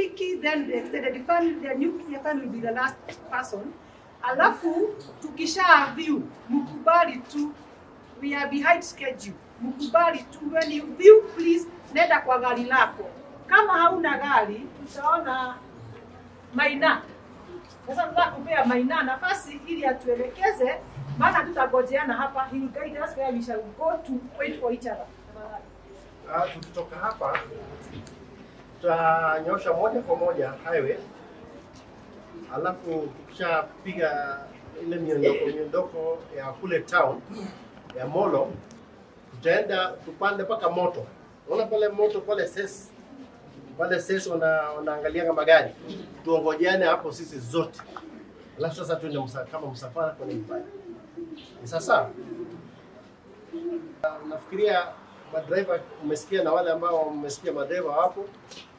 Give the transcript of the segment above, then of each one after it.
marafiki, then the extended family, the nuclear family will be the last person. Alafu tukisha view, mkubali tu, we are behind schedule. Mkubali tu, when you view, please nenda kwa gari lako. Kama hauna gari, tutaona Maina. Sasa tunataka kupea Maina nafasi ili atuelekeze, maana tutagojeana hapa. He will guide us where we shall go to wait for each other. Tukitoka hapa tutanyosha moja kwa moja highway, alafu tukishapiga ile miondoko ya kule town ya Molo, tutaenda tupande mpaka Moto. Unaona pale Moto pale ses wanaangalia magari, tuongojeane hapo sisi zote, alafu sasa tuende kama msafara kwa nyumbani. Ni sasa nafikiria madriver umesikia, na wale ambao umesikia madriver hapo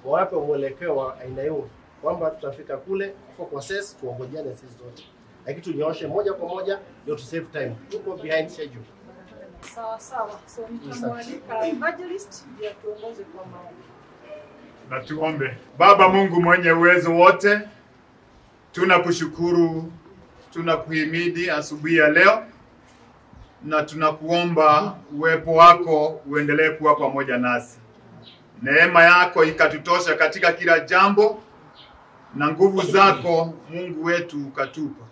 wawape mwelekeo wa aina hiyo kwamba tutafika kule hapo kwa ses, tuongojeane sisi zote, lakini tunyooshe moja kwa moja ndio to save time. Tuko behind schedule. Sawa sawa. So nitamwalika evangelist ndiye atuongoze kwa maombi. Na tuombe. Baba Mungu mwenye uwezo wote, tunakushukuru, tunakuhimidi asubuhi ya leo, na tunakuomba uwepo wako uendelee kuwa pamoja nasi. Neema yako ikatutosha katika kila jambo, na nguvu zako Mungu wetu ukatupa,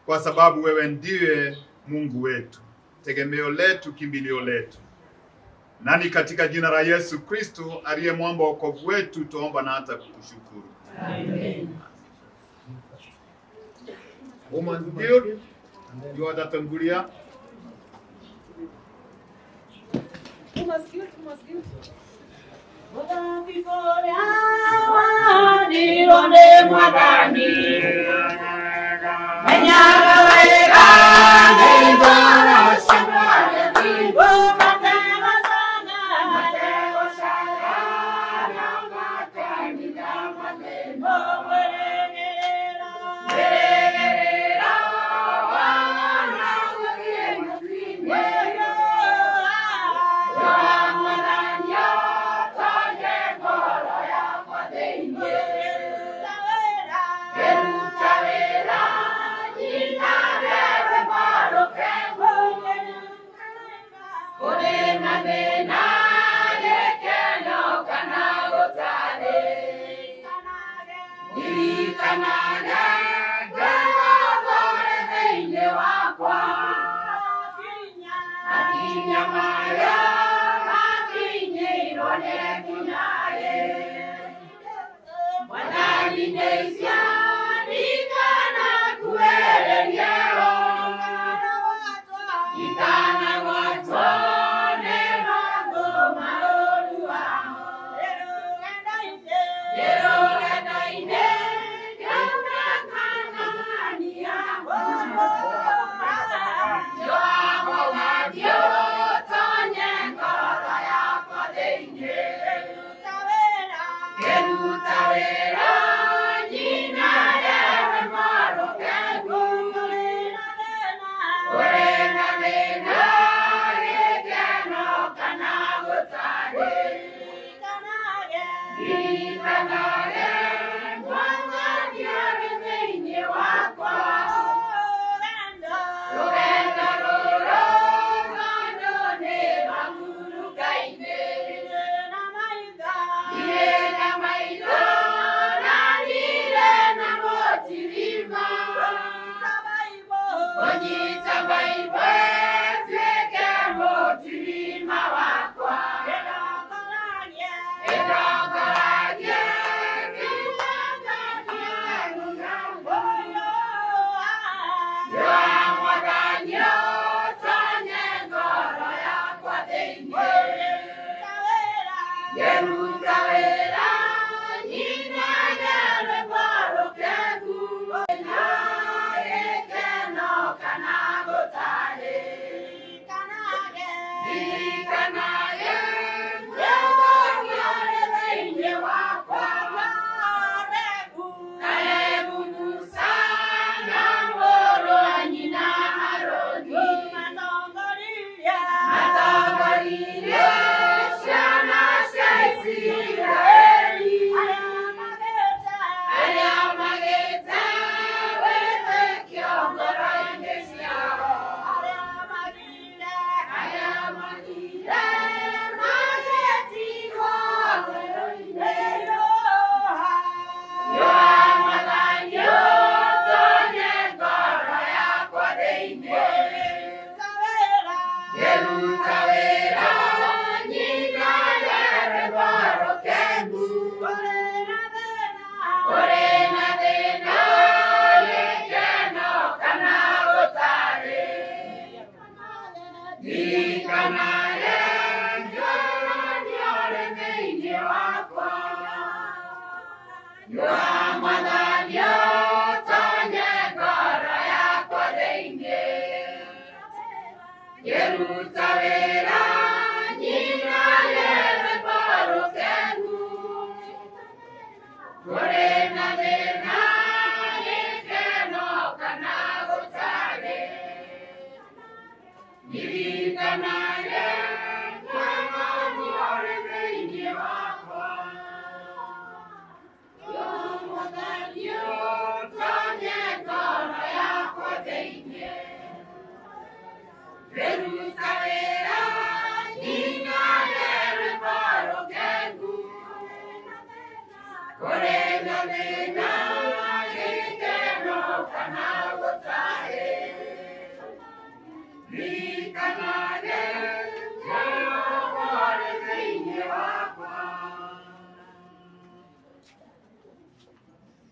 kwa sababu wewe ndiwe Mungu wetu, tegemeo letu, kimbilio letu. Nani katika jina la Yesu Kristo aliye mwamba wokovu wetu tuomba na hata kukushukuru. Amen. Woman Guild, you are the Woman's Guild, Woman's Guild. Tawera,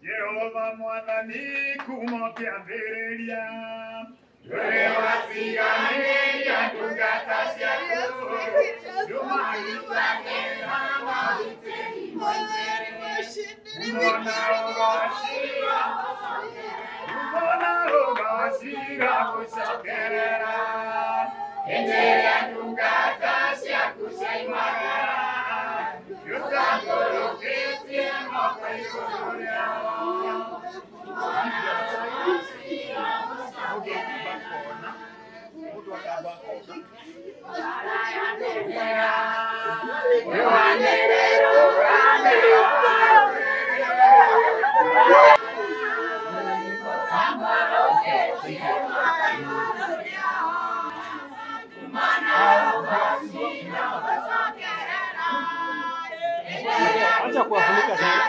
Jehova mwathani kuma kĩambĩrĩria Rĩrĩa watiganĩria ndungata ciaku ndũmagitagĩra Mbona ũgacira gũcokerera Hĩndĩ ĩrĩa ndungata ciaku ciaimagara Nĩũtambũrũkĩtie moko igũrũ rĩao. Acha kuwafunika sana.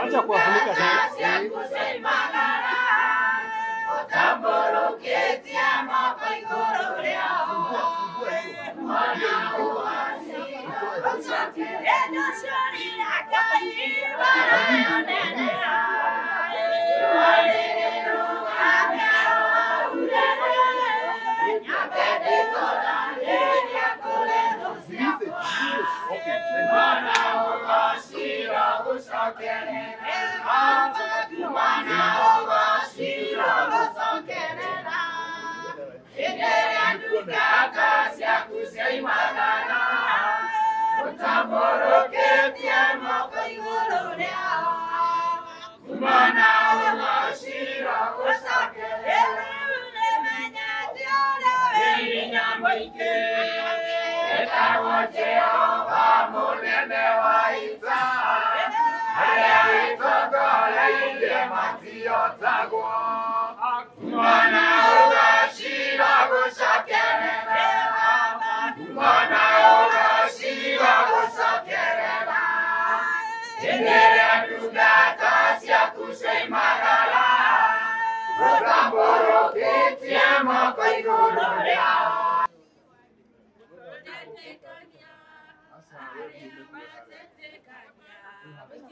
Acha kuwafunika sana. Baba.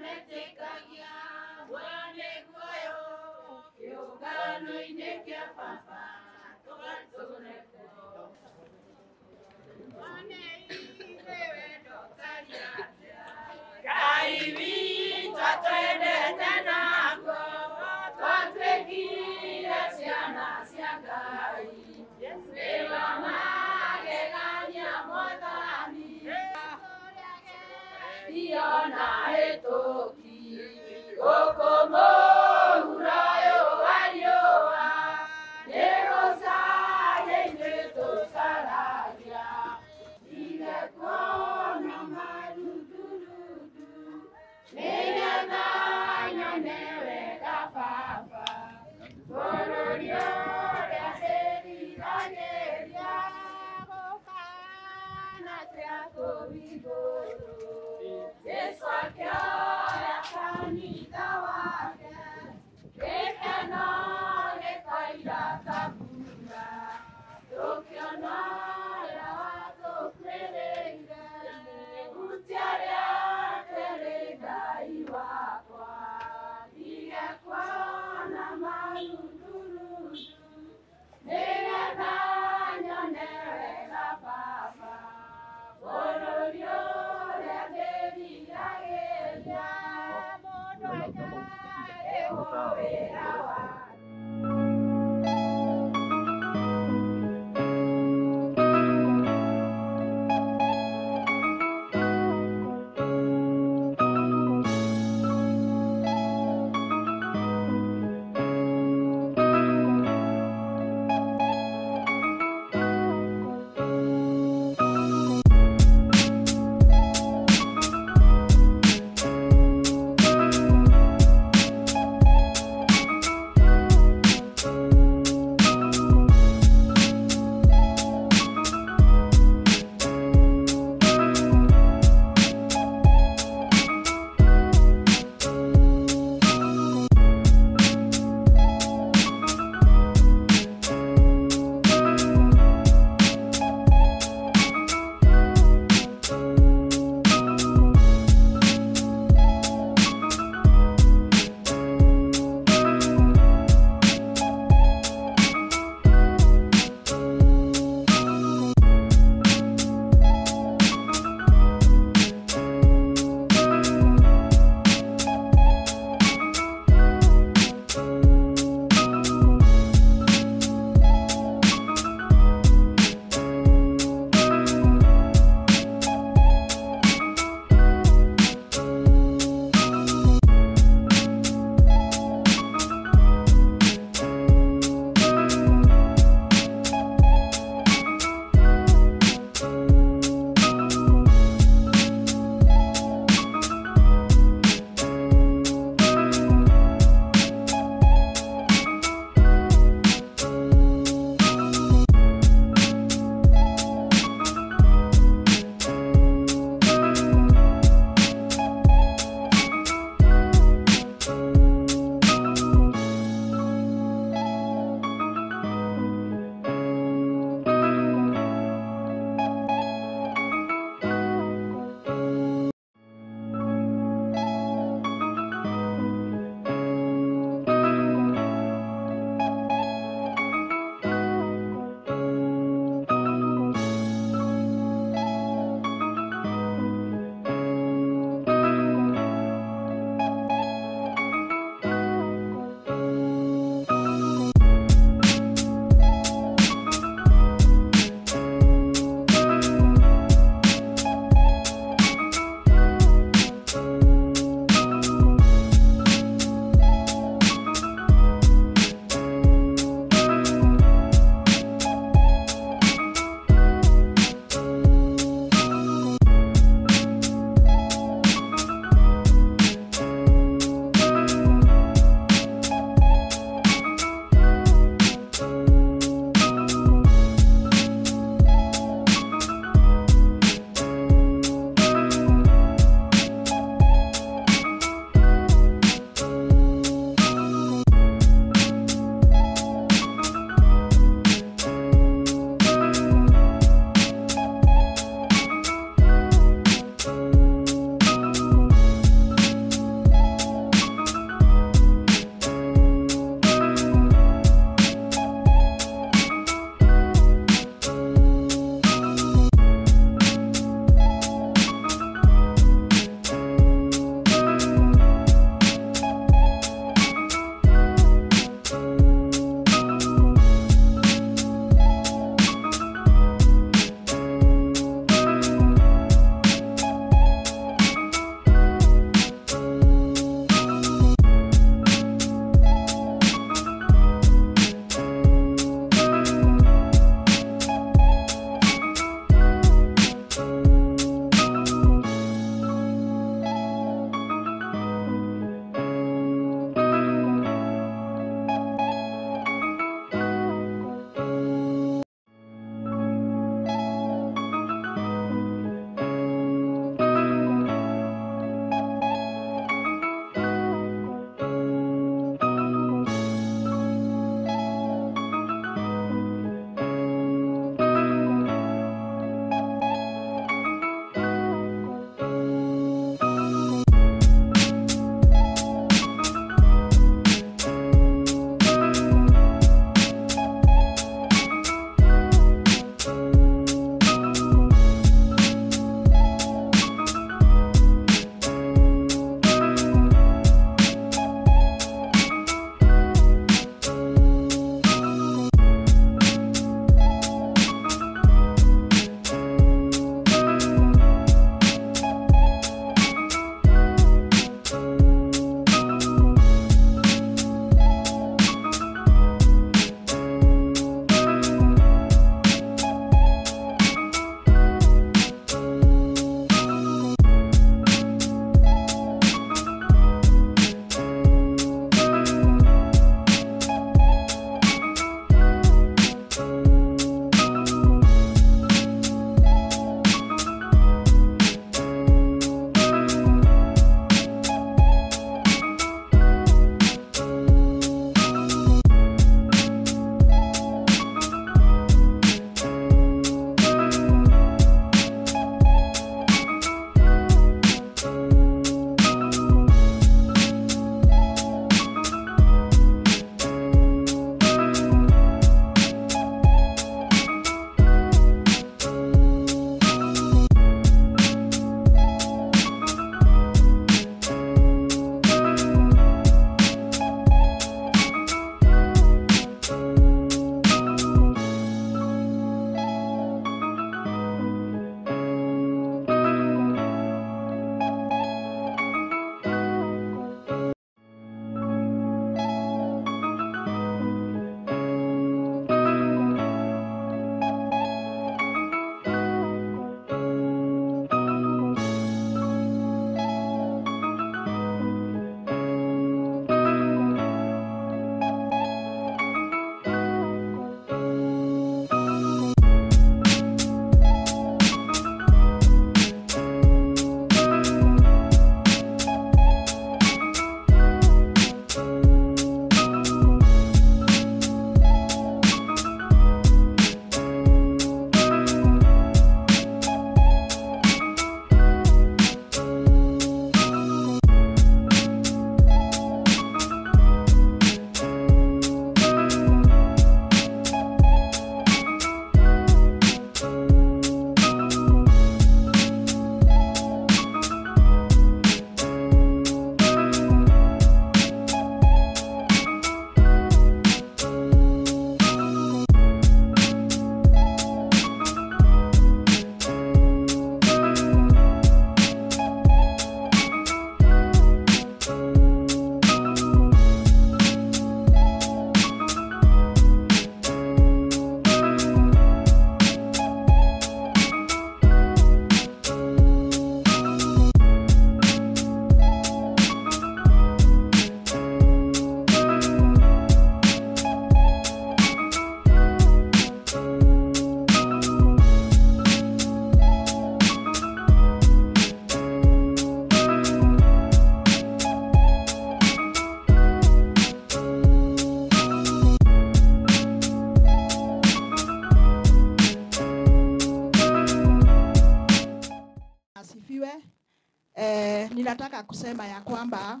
Ninataka kusema ya kwamba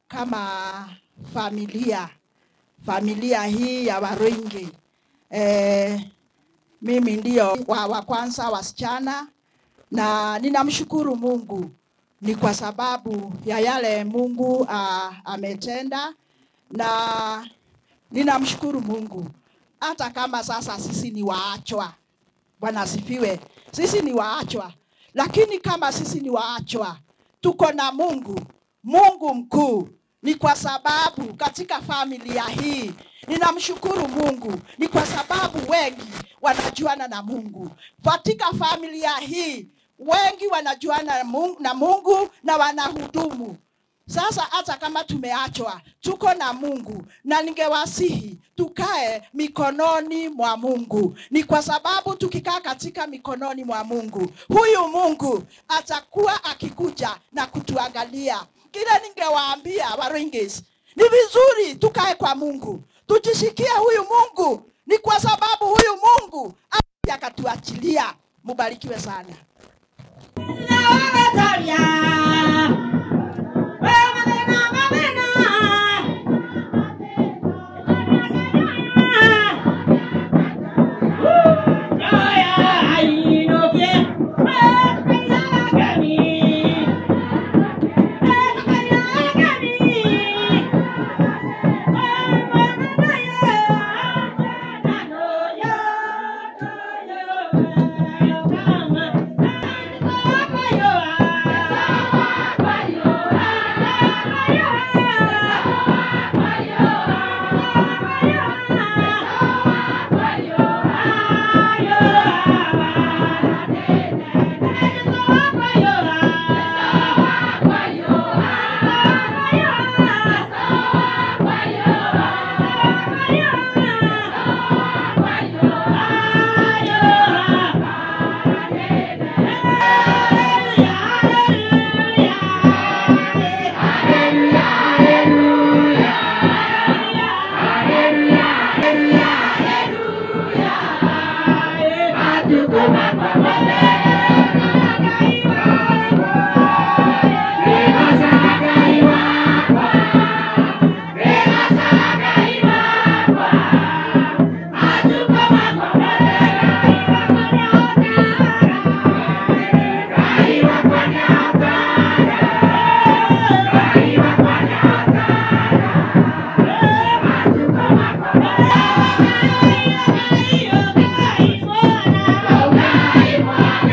kama familia hii ya Waruinge, mimi ndio wa kwanza wasichana, na ninamshukuru Mungu ni kwa sababu ya yale Mungu ametenda, na ninamshukuru Mungu hata kama sasa sisi ni waachwa. Bwana asifiwe. Sisi ni waachwa, lakini kama sisi ni waachwa, tuko na Mungu, Mungu mkuu. Ni kwa sababu katika familia hii ninamshukuru Mungu ni kwa sababu wengi wanajuana na Mungu. Katika familia hii wengi wanajuana na Mungu na wanahudumu. Sasa hata kama tumeachwa, tuko na Mungu, na ningewasihi tukae mikononi mwa Mungu. Ni kwa sababu tukikaa katika mikononi mwa Mungu, huyu Mungu atakuwa akikuja na kutuangalia. Kile ningewaambia Waruingis, ni vizuri tukae kwa Mungu, tujishikie huyu Mungu, ni kwa sababu huyu Mungu akatuachilia. Mubarikiwe sana. Bye.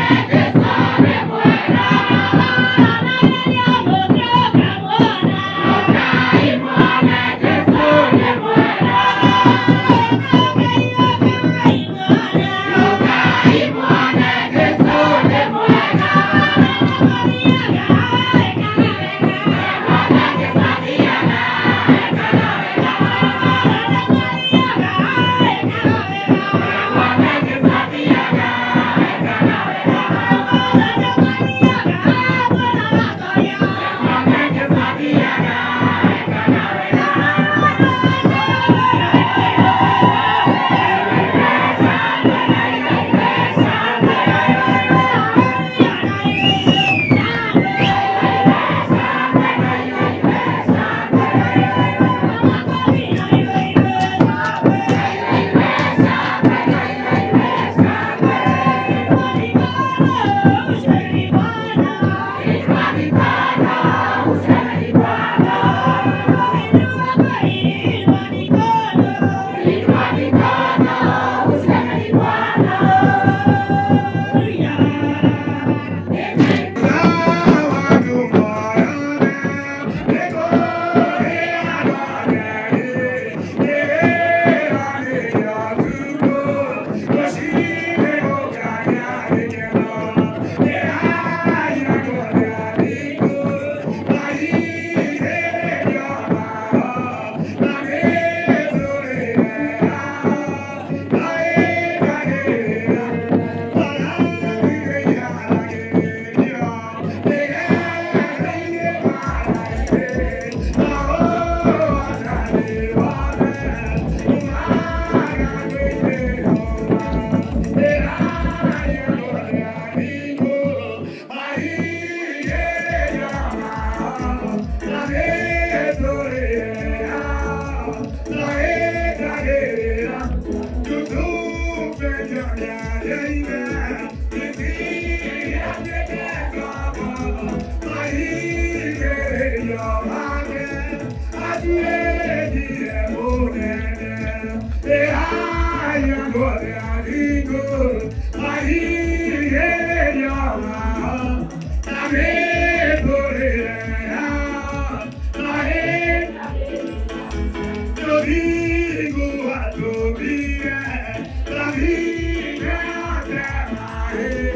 Yeah.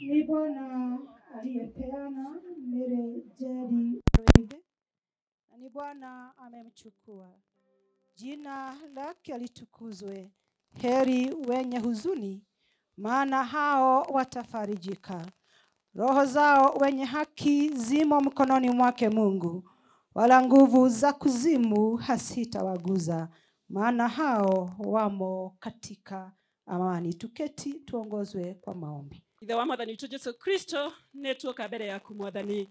Ni Bwana aliyepeana Mary Jerry Murige, na ni Bwana amemchukua. Jina lake litukuzwe. Heri wenye huzuni, maana hao watafarijika. Roho zao wenye haki zimo mkononi mwake Mungu, wala nguvu za kuzimu hasitawaguza, maana hao wamo katika amani. Tuketi tuongozwe kwa maombi. Ithe wa Mwathani witũ Jesu Kristo, nĩ tuoka mbere yaku Mwathani.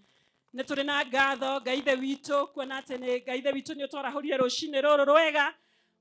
Nĩ tũrĩ na ngatho Ngai Ithe witũ, kuona atĩ nĩ Ngai Ithe witũ nĩ ũtwarahũrire rũcinĩ rũrũ rwega.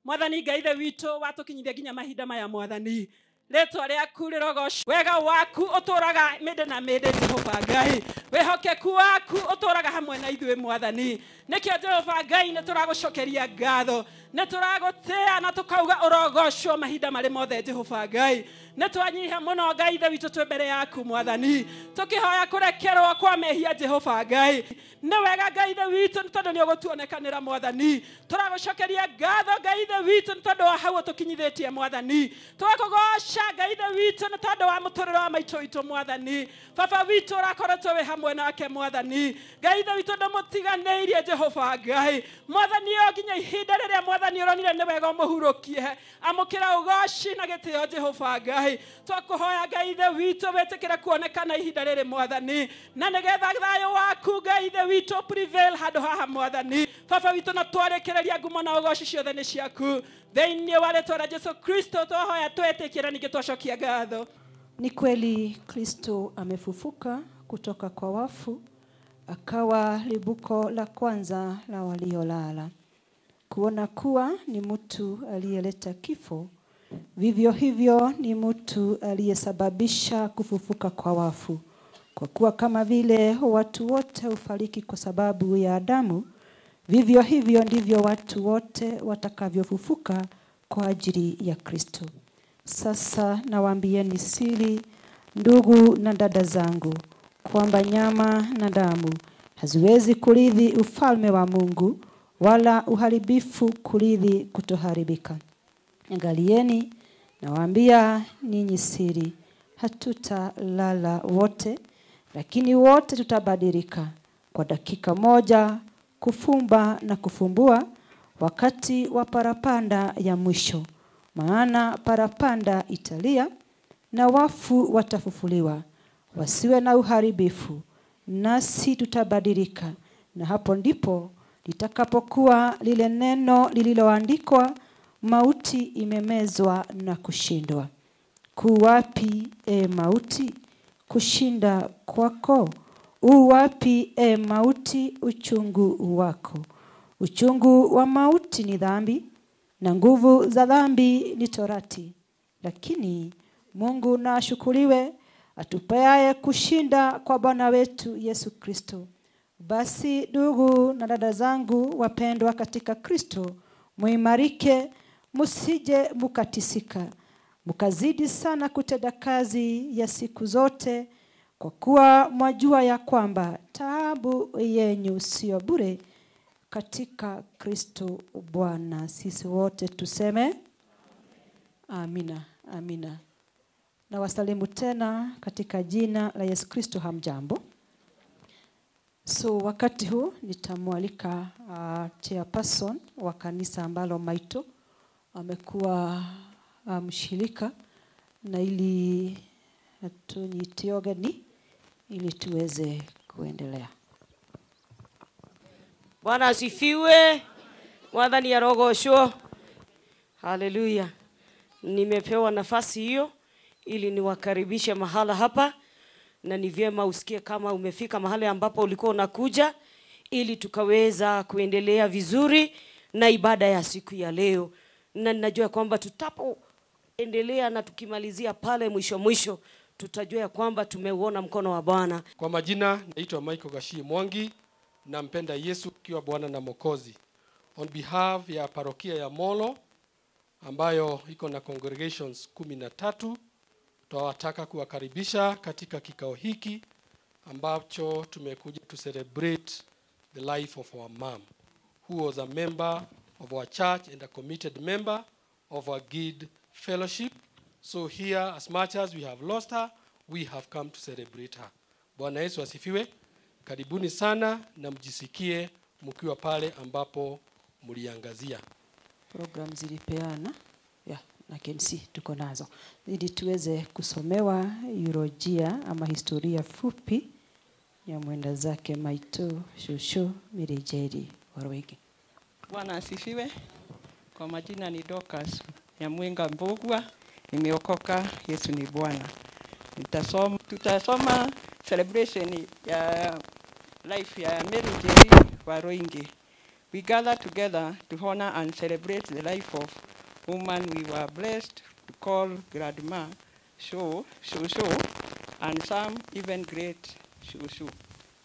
Mwathani Ngai Ithe witũ watũkinyithia nginya mahinda maya Mwathani. Rĩtwa rĩaku rĩrogocwo, wega waku ũtũũraga mĩndĩ na mĩndĩ Jehova Ngai. Wĩhokeku waku ũtũũraga hamwe na ithuĩ Mwathani. Nĩkĩo Jehova Ngai nĩ tũragũcokeria ngatho, nĩ tũragũtĩa na tũkauga ũrogocwo mahinda marĩ mothe Jehova Ngai. Nĩ twanyiha mũno Ngai Ithe witũ twĩ mbere yaku Mwathani, tũkĩhoya kũrekerwo kwa mehia Jehova Ngai. Nĩ wega Ngai Ithe witũ nĩ tondũ nĩ ũgũtuonekanĩra Mwathani. Tũragũcokeria ngatho Ngai Ithe witũ nĩ tondũ wa hau ũtũkinyithĩtie Mwathani. Tũgakũgoca Ngai Ithe witũ nĩ tondũ wa mũtũrĩre wa maitũ witũ Mwathani. Baba witũ ũrakoretwo wĩ hamwe nake Mwathani. Ngai Ithe witũ ndũmũtiganĩirie Jehova Ngai. Mwathani o nginya ihinda rĩrĩa Mwathani ũronire nĩ wega ũmũhurũkie, amũkĩra ũgoci na gĩtĩo Jehova Ngai. Twakũhoya Ngai Ithe witũ wĩtĩkĩre kuonekana ihinda rĩrĩ Mwathani, na nĩgetha thayũ waku Ngai Ithe witũ prevail handũ haha Mwathani. Baba witũ na twarĩkĩrĩria ngumo na ũgoci ciothe nĩ ciaku. Thĩinĩ wa rĩtwa rĩa Jesu Kristo twahoya twetĩkĩra ningĩ twacokia ngatho. Ni kweli Kristo amefufuka kutoka kwa wafu, akawa libuko la kwanza la waliolala. Kuona kuwa ni mtu aliyeleta kifo, vivyo hivyo ni mtu aliyesababisha kufufuka kwa wafu. Kwa kuwa kama vile watu wote hufariki kwa sababu ya Adamu, vivyo hivyo ndivyo watu wote watakavyofufuka kwa ajili ya Kristo. Sasa nawaambieni siri, ndugu na dada zangu, kwamba nyama na damu haziwezi kurithi ufalme wa Mungu, wala uharibifu kurithi kutoharibika. Angalieni, nawaambia ninyi siri, hatutalala wote, lakini wote tutabadilika kwa dakika moja, kufumba na kufumbua, wakati wa parapanda ya mwisho. Maana parapanda italia, na wafu watafufuliwa, wasiwe na uharibifu, nasi tutabadilika. Na hapo ndipo litakapokuwa lile neno lililoandikwa, mauti imemezwa na kushindwa. Kuwapi e mauti kushinda kwako? Uwapi e mauti uchungu wako? Uchungu wa mauti ni dhambi, na nguvu za dhambi ni torati. Lakini Mungu na ashukuriwe, atupeaye kushinda kwa Bwana wetu Yesu Kristo. Basi ndugu na dada zangu wapendwa katika Kristo, muimarike, musije mukatisika, mukazidi sana kutenda kazi ya siku zote, kwa kuwa mwajua ya kwamba taabu yenyu sio bure katika Kristo Bwana. Sisi wote tuseme amina, amina. Na wasalimu tena katika jina la Yesu Kristo. Hamjambo. So wakati huu nitamwalika chairperson wa kanisa ambalo Maito amekuwa mshirika, na ili tunyitiogeni ili tuweze kuendelea. Bwana asifiwe. Mwathani arogocwo. Haleluya. Nimepewa nafasi hiyo ili niwakaribishe mahala hapa, na ni vyema usikie kama umefika mahali ambapo ulikuwa unakuja, ili tukaweza kuendelea vizuri na ibada ya siku ya leo. Na ninajua kwamba tutapoendelea na tukimalizia pale mwisho mwisho, tutajua ya kwamba tumeuona mkono wa Bwana. Kwa majina naitwa Michael Gashie Mwangi, nampenda Yesu kiwa Bwana na Mwokozi. On behalf ya parokia ya Molo ambayo iko na congregations 13, tunawataka kuwakaribisha katika kikao hiki ambacho tumekuja to celebrate the life of our mom, who was a member of our church and a committed member of our guild fellowship. So here, as much as we have lost her, we have come to celebrate her. Bwana Yesu asifiwe. Karibuni sana na mjisikie mkiwa pale ambapo mliangazia. Program zilipeana ya na KNC tuko nazo ili tuweze kusomewa eurojia ama historia fupi ya mwenda zake Maitu Shushu Mary Njeri Waruinge. Bwana asifiwe. Kwa majina ni Dorcas Nyamwenga Mbugua, nimeokoka, Yesu ni Bwana. Tutasoma celebration ya life ya Mary Njeri Waruinge. We gather together to honor and celebrate the life of woman we were blessed to call Grandma Shushu, and some even great Shushu,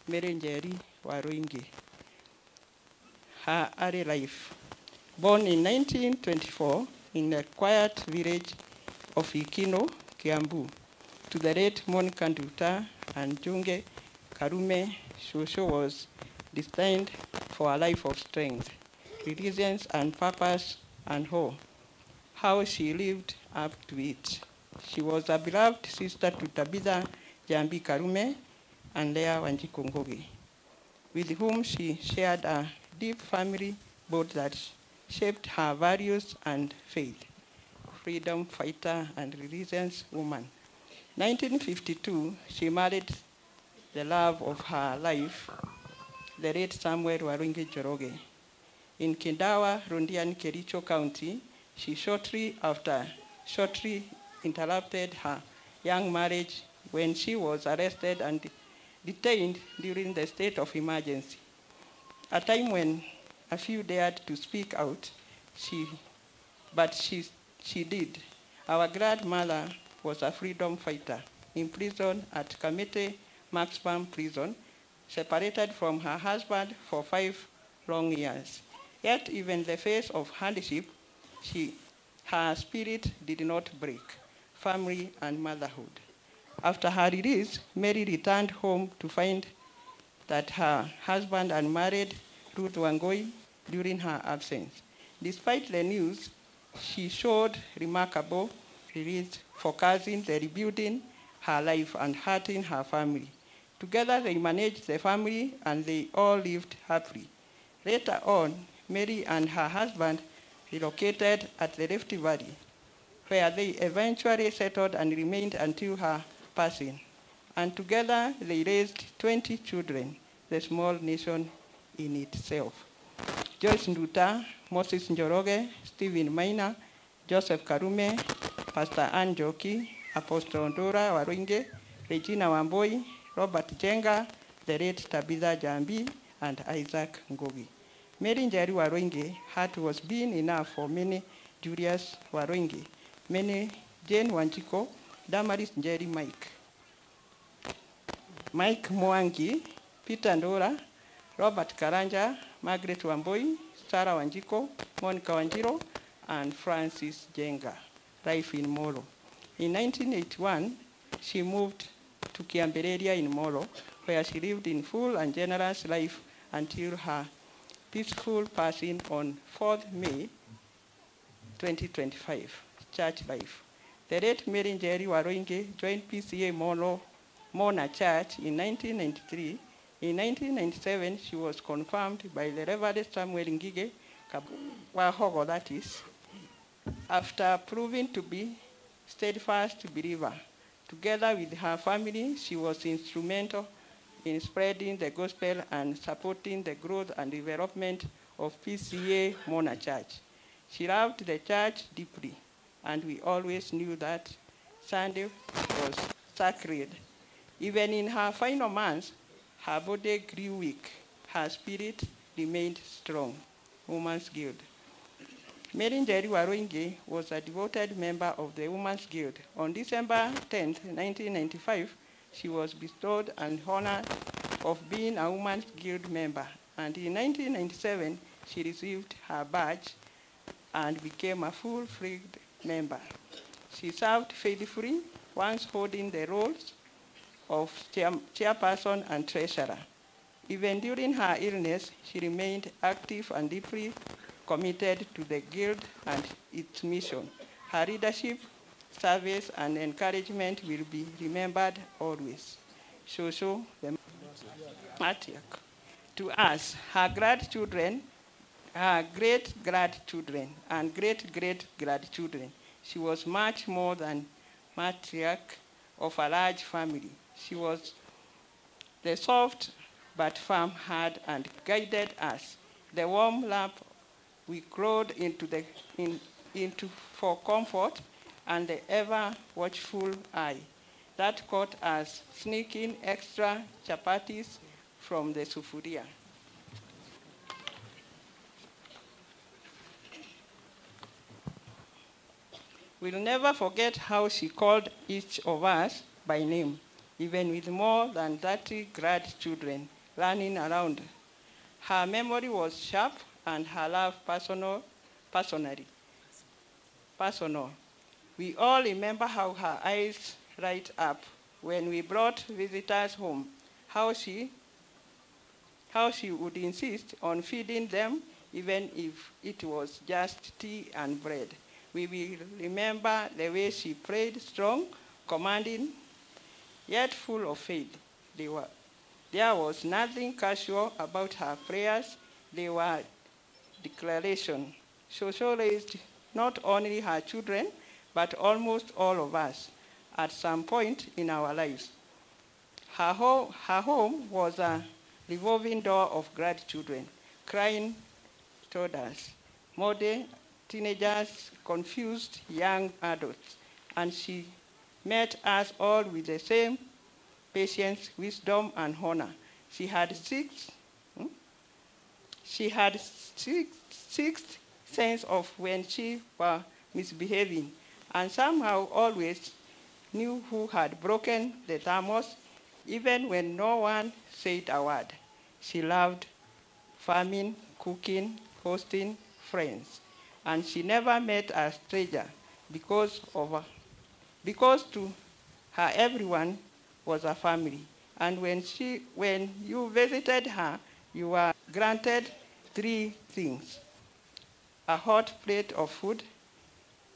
Mary Njeri Waruinge. Her early life. Born in 1924 in a quiet village of Ikino, Kiambu, to the late Monica Nduta and Junge Karume, Shushu was destined for a life of strength, resilience, and purpose, and hope. How she lived up to it. She was a beloved sister to Tabitha Jambi Karume and Leah Wanjiku Ngugi, with whom she shared a deep family bond that shaped her values and faith. Freedom fighter and resilience woman. 1952, she married the love of her life, the late Samuel Waruinge Njoroge. In Kindawa, Londiani, Kericho County, she shortly interrupted her young marriage when she was arrested and detained during the state of emergency, a time when a few dared to speak out, but she did. Our grandmother was a freedom fighter, imprisoned at Kamiti Maximum Prison, separated from her husband for 5 long years. Yet even in the face of hardship, her spirit did not break. Family and motherhood. After her release, Mary returned home to find that her husband had married Ruth Wangui during her absence. Despite the news, she showed remarkable release, focusing the rebuilding her life and hurting her family. Together they managed the family and they all lived happily. Later on, Mary and her husband relocated at the Rift Valley, where they eventually settled and remained until her passing. And together they raised 20 children, the small nation in itself. Joyce Nduta, Moses Njoroge, Stephen Maina, Joseph Karume, Pastor Ann Njoki, Apostle Ndura Waruinge, Regina Wambui, Robert Jenga, the late Tabitha Jambi, and Isaac Ngugi. Mary Njeri Waruinge heart was being enough for many Julius Waruinge, many Jane Wanjiko, Damaris Njeri Mike, Mike Mwangi, Peter Ndura, Robert Karanja, Margaret Wambui, Sarah Wanjiko, Monica Wanjiro, and Francis Jenga. Life in Molo. In 1981, she moved to Kiambeleria in Molo, where she lived in full and generous life until her peaceful passing on 4th May 2025. Church life. The late Mary Njeri Waruinge joined PCA Molo Mona Church in 1993. In 1997, she was confirmed by the Reverend Samuel Ngige Wahogo, that is, after proving to be steadfast believer. Together with her family, she was instrumental in spreading the gospel and supporting the growth and development of PCA Mona Church. She loved the church deeply, and we always knew that Sunday was sacred. Even in her final months, her body grew weak. Her spirit remained strong. Women's Guild. Mary Njeri Waruinge was a devoted member of the Women's Guild. On December 10, 1995, she was bestowed an honor of being a Women's Guild member. And in 1997, she received her badge and became a full-fledged member. She served faithfully, once holding the roles of chairperson and treasurer. Even during her illness, she remained active and deeply committed to the Guild and its mission. Her leadership, service, and encouragement will be remembered always. Shosho, the matriarch. To us, her grandchildren, her great-grandchildren, and great-great-grandchildren, she was much more than matriarch of a large family. She was the soft but firm hand and guided us. The warm lap we crawled into for comfort, and the ever watchful eye that caught us sneaking extra chapatis from the sufuria. We'll never forget how she called each of us by name, even with more than 30 grandchildren running around. Her memory was sharp and her love personal. We all remember how her eyes light up when we brought visitors home, how she would insist on feeding them even if it was just tea and bread. We will remember the way she prayed strong, commanding, yet full of faith. There was nothing casual about her prayers. They were declaration. Shosho raised not only her children, but almost all of us at some point in our lives. Her home was a revolving door of grandchildren, crying toddlers, modern teenagers, confused young adults, and she met us all with the same patience, wisdom, and honor. She had sixth sense of when she were misbehaving, and somehow always knew who had broken the thermos, even when no one said a word. She loved farming, cooking, hosting friends, and she never met a stranger because to her everyone was a family. And when you visited her, you were granted three things: a hot plate of food,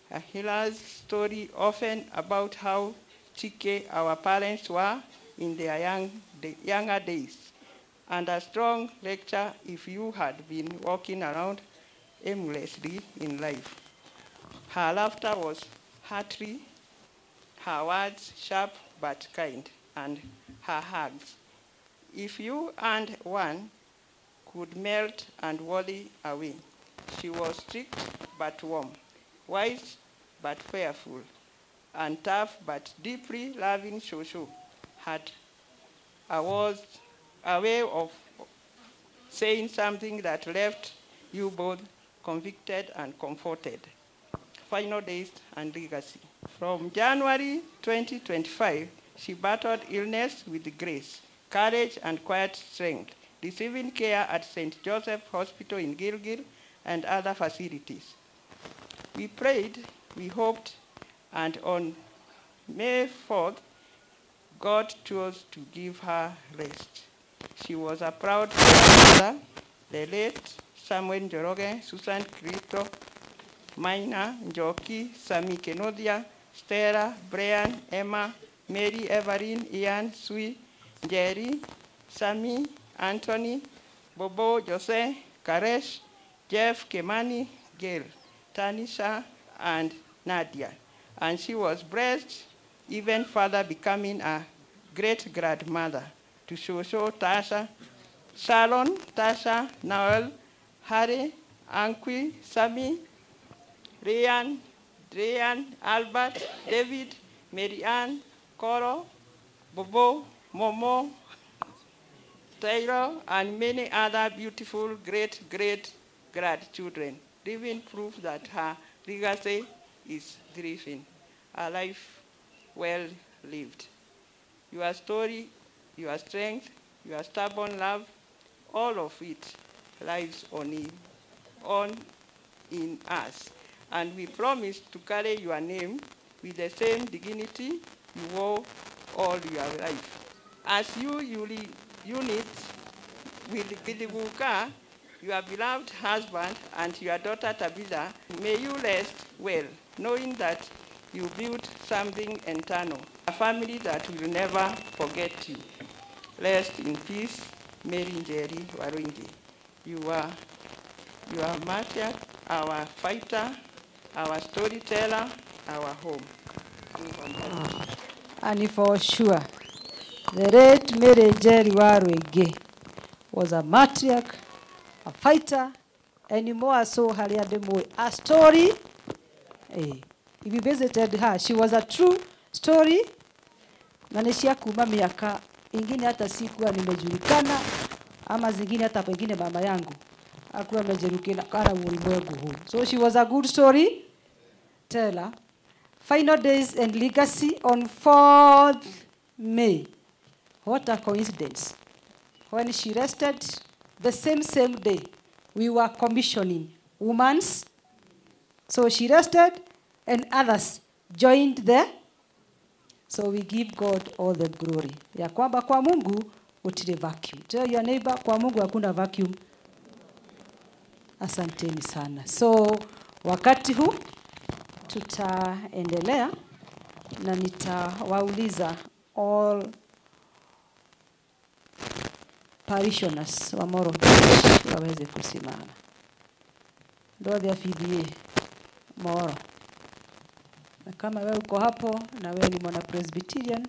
a healer's story often about how cheeky our parents were in their younger days, and a strong lecture if you had been walking around aimlessly in life. Her laughter was hearty, her words sharp but kind, and her hugs, if you earned one, could melt and worry away. She was strict but warm, wise but fearful, and tough but deeply loving. Shosho had a way of saying something that left you both convicted and comforted. Final days and legacy. From January 2025, she battled illness with grace, courage, and quiet strength, receiving care at St. Joseph Hospital in Gilgil and other facilities. We prayed, we hoped, and on May 4th, God chose to give her rest. She was a proud mother, the late Samuel Njoroge, Susan Cristo, Maina, Njoki, Sami Kenodia, Stella, Brian, Emma, Mary, Evelyn, Ian, Sui, Jerry, Sami, Anthony, Bobo, Jose, Karesh, Jeff, Kemani, Gail, Tanisha, and Nadia. And she was blessed even further, becoming a great-grandmother to Shosho, Tasha, Sharon, Tasha, Noel, Harry, Anqui, Sammy, Ryan, Drayan, Albert, David, Mary Ann, Koro, Bobo, Momo, Taylor, and many other beautiful great-great-grandchildren, living proof that her legacy is thriving, a life well lived. Your story, your strength, your stubborn love, all of it lives on in us. And we promise to carry your name with the same dignity you wore all your life. As you unit with Githuguka, your beloved husband, and your daughter Tabitha, may you rest well, knowing that you built something eternal, a family that will never forget you. Rest in peace, Mary Njeri Waruinge. You are martyr, our fighter, our storyteller, our home. And for sure, the late Mary Njeri Waruinge was a matriarch, a fighter, and more so a story. Hey, if you visited her, she was a true story. Na ni cia kuma miaka ingine hata sikuwa nimejulikana, ama zingine hata pengine mama yangu hakuwa amejulikana kara ulimwengu huu. So she was a good story teller. Final days and legacy on 4th May. What a coincidence. When she rested, the same day, we were commissioning women's. So she rested and others joined there. So we give God all the glory. Ya kwamba kwa Mungu utile vacuum. Tell your neighbor, kwa Mungu hakuna vacuum. Asanteni sana. So wakati huu tutaendelea na nitawauliza all parishioners wa Moro waweze kusimama. Ndio ya PBA Moro. Na kama wewe uko hapo na wewe ni mwana Presbyterian,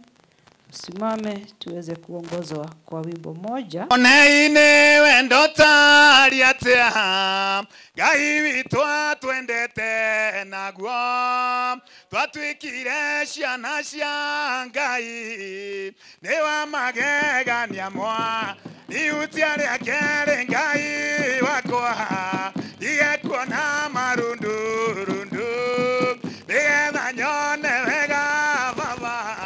usimame tuweze kuongozwa kwa wimbo moja. Oneine wendo tari atia Ngai witũ atwendete naguo twatuĩkire ciana cia Ngai nĩ wa magegania mwa ihutia rĩake rĩ Ngai wakwa ndige kuona marundurundu nĩgetha nyone wega Baba.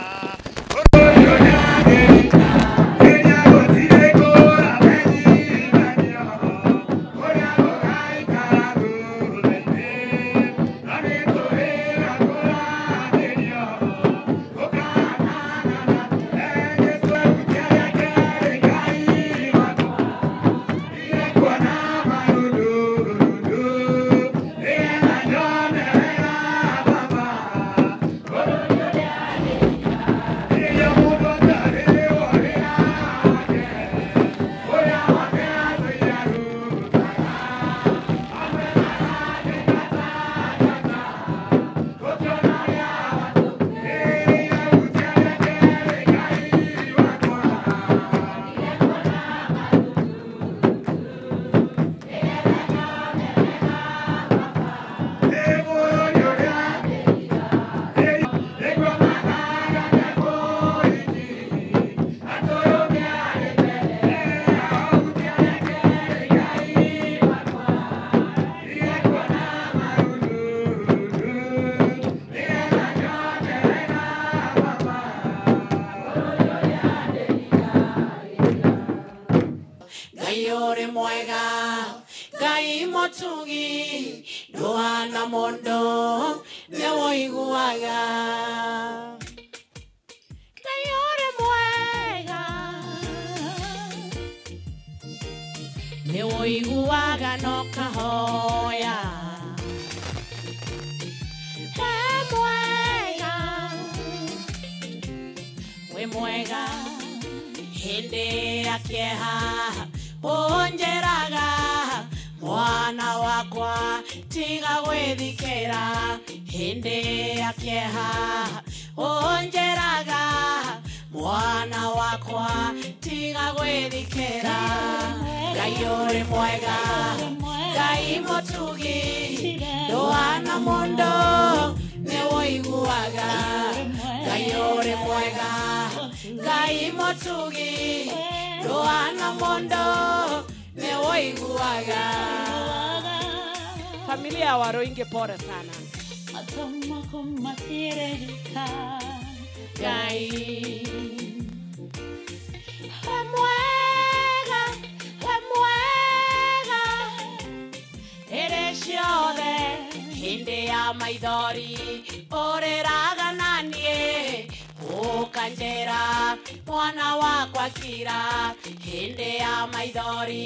Mwana wakwa tiga gwithikira Ngai uri mwega. Ngai mũtugi ndũhana mũndũ nĩ ũiguaga. Ngai ũrĩ mwega, Ngai mũtugi ndũhana mũndũ nĩ ũiguaga. Familia ya Waruinge pole sana. Ngai mwega, mwega ĩrĩ ciothe hĩndĩ ya maithori ũrĩraga na niĩ ũkanjĩra mwana wakwa kira. Hĩndĩ ya maithori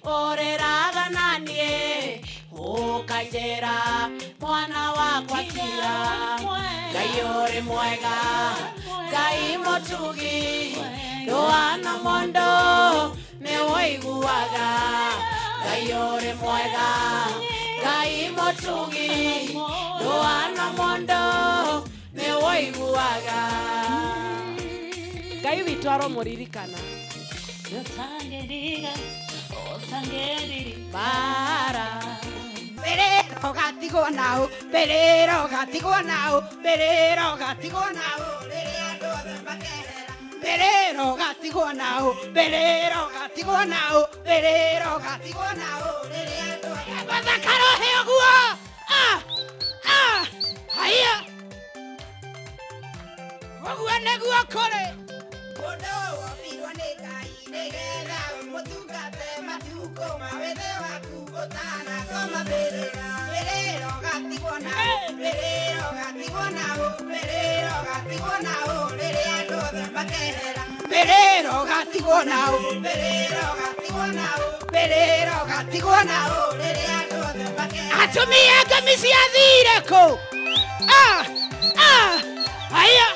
ũrĩraga na niĩ ũkanjĩra mwana wakwa kira. Ngai ũrĩ mwega, Ngai mũtugi ndũhana mũndũ nĩ ũiguaga. Ngai ũrĩ mwega, Ngai mũtugi ndũhana mũndũ nĩ ũiguaga. Ngai witũ aromũririkana bara. Perero gatigwo nao, perero gatigwo nao, perero gatigwo nao, rĩrĩa andũ othe makerera. Perero gatigwo nao, perero gatigwo nao, perero gatigwo nao, rĩrĩa andũ othe mathakarohe ũguo. Ah ah haya ũguo nĩguo kũrĩ. Mũndũ wombirwo nĩ Ngai nĩgetha ũmũtungate matukũ ma wĩthĩ waku ũtanakoma mbĩrĩra. Mbĩrĩra ũgatigwo nao, mbĩrĩra ũgatigwo nao, mbĩrĩra ũgatigwo nao, rĩrĩa andũ othe makehera. Mbĩrĩra ũgatigwo nao, mbĩrĩra ũgatigwo nao, mbĩrĩra ũgatigwo nao, rĩrĩa andũ othe makehera. Atumia ngemi ciathire kũ? Ah ah haya.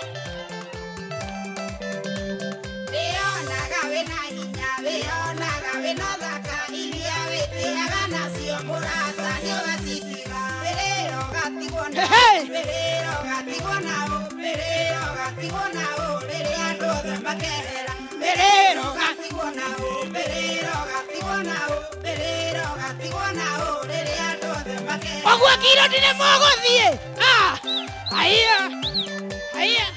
Wĩyonaga wĩna hinya, wĩyonaga wĩna ũthaka, iria wĩtĩaga nacio mũrata nĩ ũgacitiga. Mbĩrĩra ũgatigwo nao, mbĩrĩra ũgatigwo nao, mbĩrĩra ũgatigwo nao, rĩrĩa andũ othe makehera. Mbĩrĩra ũgatigwo nao, mbĩrĩra ũgatigwo nao, mbĩrĩra ũgatigwo nao, rĩrĩa andũ othe makehera. Ũguo kiro ndine mũgũthiĩ. Ah haya haya.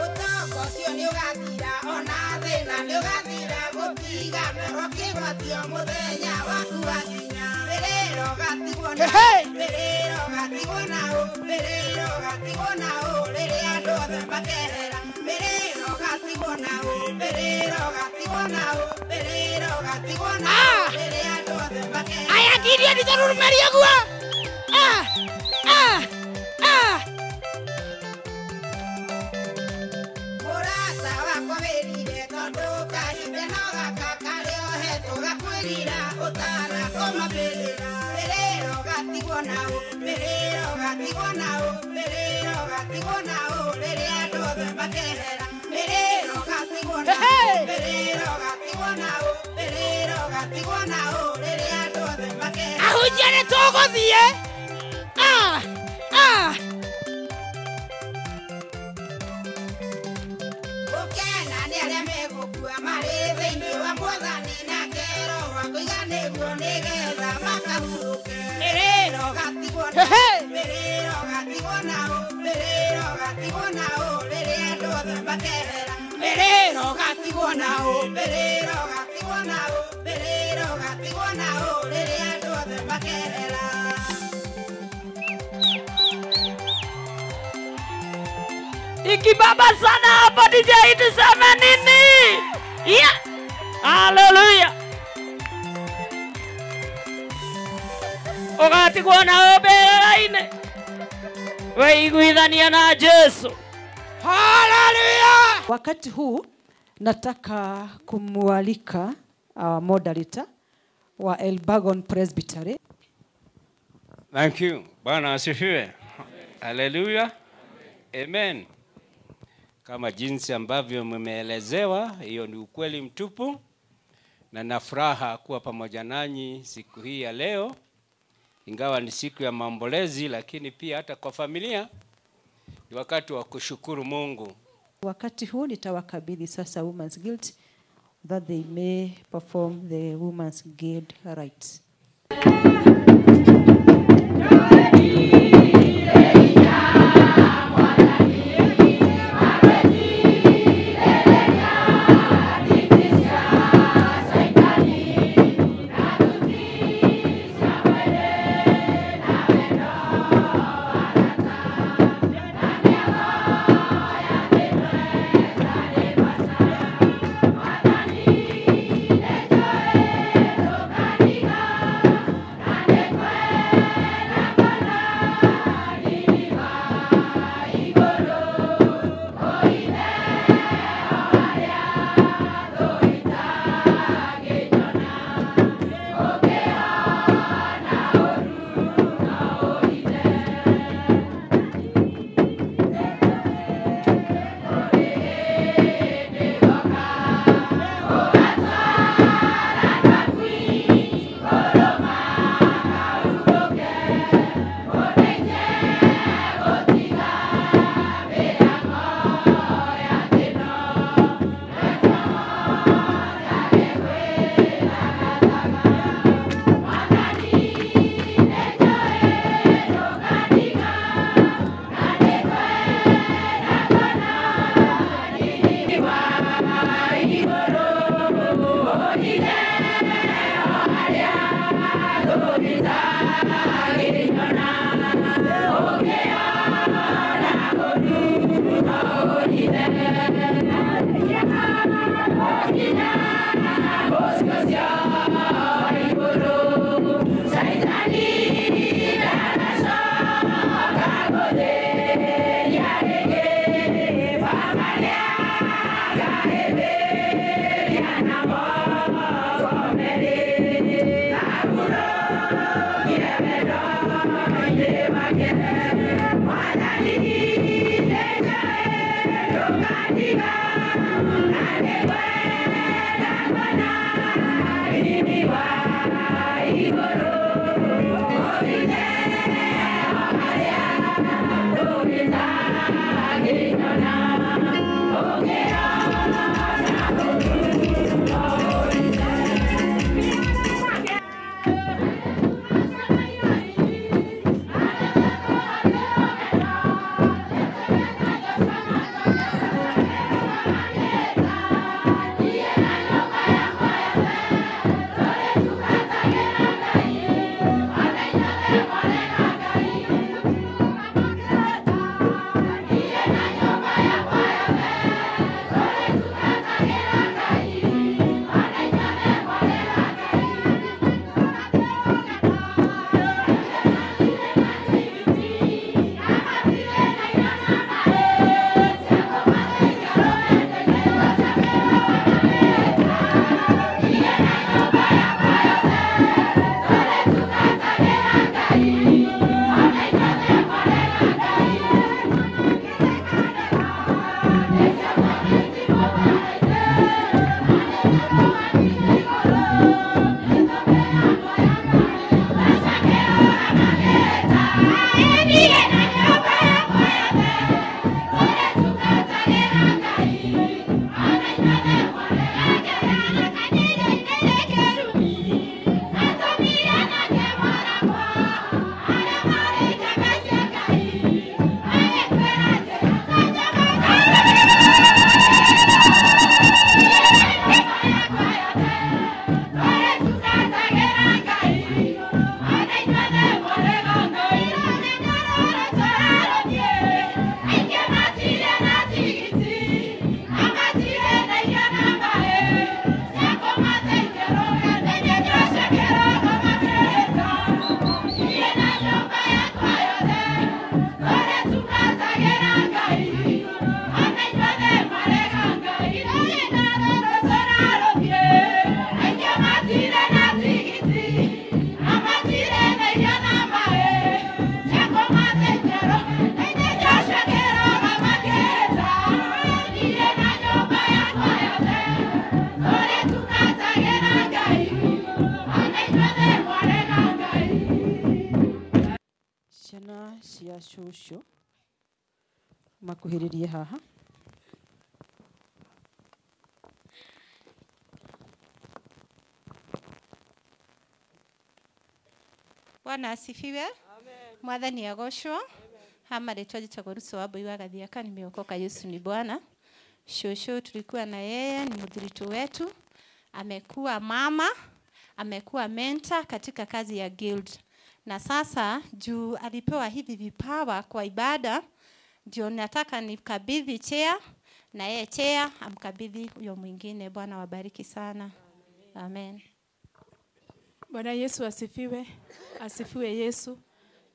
Ũtonga ũcio nĩ ũgathira, ona thĩna nĩ ũgathira, gũtiga ũkĩgwatio mũthenya waku wakinya. Mbĩrĩra ũgatigwo nao, mbĩrĩra ũgatigwo nao, mbĩrĩra ũgatigwo nao, rĩrĩa andũ othe makehera. Mbĩrĩra ũgatigwo nao, mbĩrĩra ũgatigwo nao, mbĩrĩra ũgatigwo nao, rĩrĩa andũ othe makehera. Aya ngiria nditũrurumerie guo. Ah ah ah. Mũrata wakwa wĩrire tondũ kahinda no gaka karĩa ũhetwo gakwĩrira ũtanakoma mbĩrĩra. Mbĩrĩra ũgatigwo nao, mbĩrĩra ũgatigwo nao, mbĩrĩra ũgatigwo nao, rĩrĩa andũ othe makehera. Mbĩrĩra ũgatigwo nao, mbĩrĩra ũgatigwo nao, mbĩrĩra ũgatigwo nao, rĩrĩa andũ othe makehera. Ahunjia nĩ tũgũthiĩ. Ah ah. Gũkena nĩ arĩa megũkua marĩ thĩinĩ wa Mwathani, nake Roho akũiga nĩguo nĩgetha makahurũke. Mbĩrĩra ũgatigwo nao, mbĩrĩra ũgatigwo nao, mbĩrĩra ũgatigwo nao, rĩrĩa andũ othe makehera. Mbĩrĩra ũgatigwo nao, mbĩrĩra ũgatigwo nao, mbĩrĩra ũgatigwo nao, rĩrĩa andũ othe makehera. Ikibaba sana hapa DJ tuseme nini? Yeah. Hallelujah. Ũgatigwo nao mbĩrĩra-inĩ weiguithania na Jesu. Hallelujah. Wakati huu nataka kumualika our moderator wa Elburgon Presbytery. Thank you. Bwana asifiwe. Hallelujah. Amen. Kama jinsi ambavyo mmeelezewa, hiyo ni ukweli mtupu, na na furaha kuwa pamoja nanyi siku hii ya leo. Ingawa ni siku ya maombolezi, lakini pia hata kwa familia ni wakati wa kushukuru Mungu. Wakati huu nitawakabidhi sasa Women's Guild that they may perform the Women's Guild rites. Cia cucu makuhĩrĩrie haha. Bwana asifiwe. Mwathani agocwo. Hama rĩtwa njĩtagwo Ruth wa Mbui wa Gathiaka, nimeokoka. Yesu ni Bwana. Shosho tulikuwa na yeye, ni mudhiritu wetu, amekuwa mama, amekuwa mentor katika kazi ya guild, na sasa juu alipewa hivi vipawa kwa ibada, ndio nataka nikabidhi chair na yeye chair amkabidhi huyo mwingine. Bwana wabariki sana. Amen. Bwana Yesu asifiwe. Asifiwe Yesu.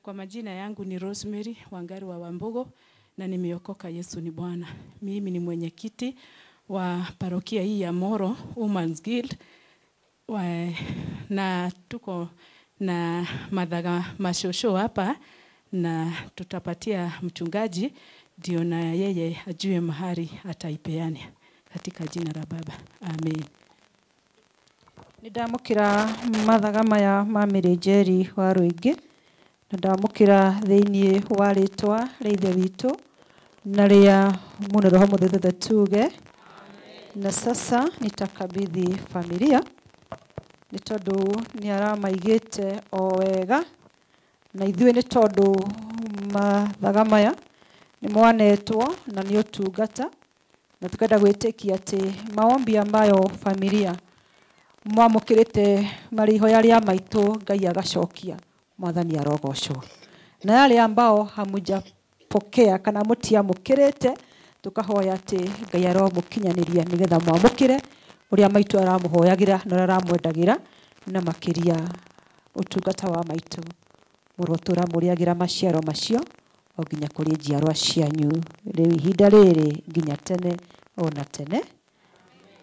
Kwa majina yangu ni Rosemary Wangari wa Wambugo na nimeokoka. Yesu ni Bwana. Mimi ni mwenyekiti wa parokia hii ya Moro Women's Guild na tuko na madhaga mashosho hapa na tutapatia mchungaji ndio na yeye ajue mahali ataipeana katika jina la Baba. Amen. Nindamukira mathaga maya ma Mĩrĩnjeri wa Rũingĩ na ndamukira thĩinĩ wa rĩtwa rĩa Ithe witũ na rĩa Mũna Roho Mũtheru tuge. Na sasa nitakabidhi familia nĩ tondũ nĩ aramaigĩte o wega na ithuĩ nĩ tondũ mathaga maya nĩ mwanetwo na nĩ ũtungata na tukenda gwĩtĩkia atĩ maombi ambayo familia mwamũkĩrĩte marĩ ihoya rĩa maitũ Ngai agacokia Mwathani arogocwo. Na yale ambao hamujapokea kana mũtiamũkĩrĩte tukahoya atĩ Ngai aromũkinyanĩria nĩgetha mwamũkĩre ũrĩa maitũ aramũhoyagĩra na ũrĩa aramwendagĩra na makĩria ũtungata wa maitũ mũrotũra mũrĩagĩra maciaro macio o nginya kũrĩ njiarwa cianyu rĩu ihinda rĩrĩ nginya tene ona tene.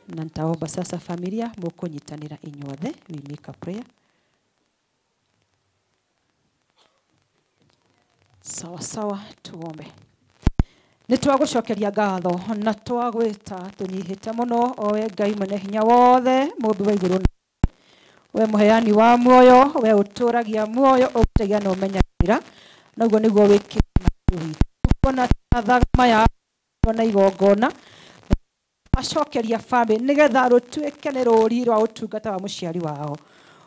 Na nitaomba sasa familia mũkũnyitanĩra inyuothe, we make a prayer. Sawa sawa, tuombe. Nĩ twagũcokeria ngatho na twagwĩta tũnyihĩte mũno owe Ngai mwene hinya wothe mũmbi wa igũrũ we mũheani wa muoyo we ũtũragia muoyo ũgĩtegia na ũmenyagĩrĩra naguo nĩguo wĩkĩre witũ kuona mathaga maya na igongona acokeria family nĩgetha rũtuĩke nĩ rũri rwa ũtungata wa mũciari wao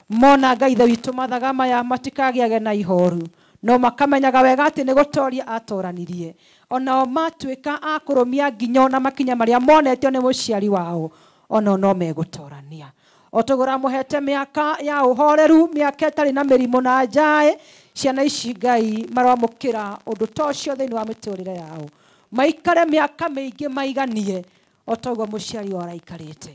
mona Ngai Ithe witũ mathaga maya matikagĩage na ihoru no makamenyaga wega atĩ nĩ gũtoria atoranirie onao matuĩka a kũrũmia nginya na makinya marĩa monetio nĩ mũciari wao onao no megũtorania o tũgũra mũhete mĩaka ya ũhoreru mĩaka ĩtarĩ na mĩrimũ na njaĩ ciana ici Ngai maromũkĩra ũndũ ta ũcio thĩinĩ wa mĩtũrĩre yao maikare mĩaka mĩingĩ maiganie o toguo mũciari wao araikarĩte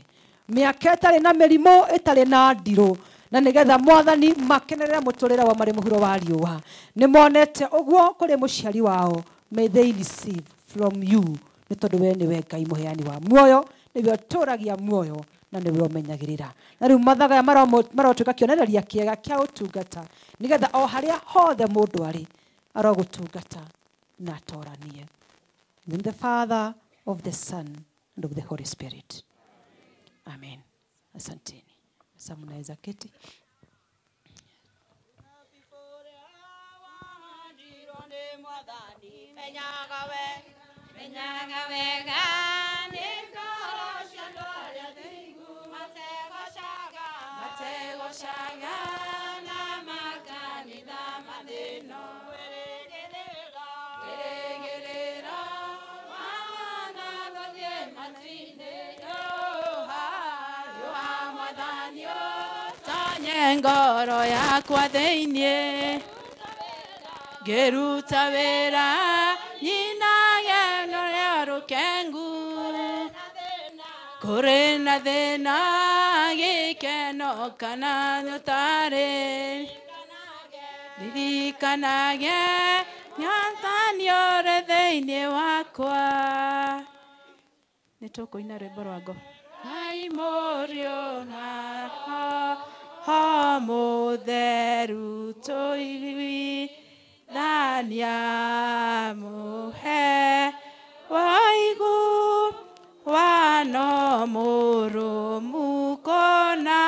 mĩaka ĩtarĩ na mĩrimũ ĩtarĩ na ndirũ na nĩgetha Mwathani makenerere mũtũrĩre wao marĩ mũhuro wa riũa nĩ monete ũguo kũrĩ mũciari wao. May they receive from you nĩ tondũ we nĩwe Ngai mũheani wa muoyo nĩwe ũtũragia muoyo na nĩwe ũmenyagĩrĩra na rĩu mathaga marotuĩka kĩonereria kĩega kĩa ũtungata nĩgetha o harĩa hothe mũndũ arĩ arogũtungata na atoranie. In the Father of the Son and of the Holy Spirit. Amen. Asanteni. Sasa mnaweza keti. Ngoro yakwa thĩinĩ ngĩruta wĩra nyinage rũrĩa rũkengu kũrĩ na thĩna gĩkeno kana ũtarĩ ririkanage Mwathani ũrĩ thĩinĩ wakwa. Nĩ tũkũina rwĩmbo rwa ngo Ngai mũriũ na Roho Mũtheru tũiguithania mũhe waigu wano mũrũmu kũna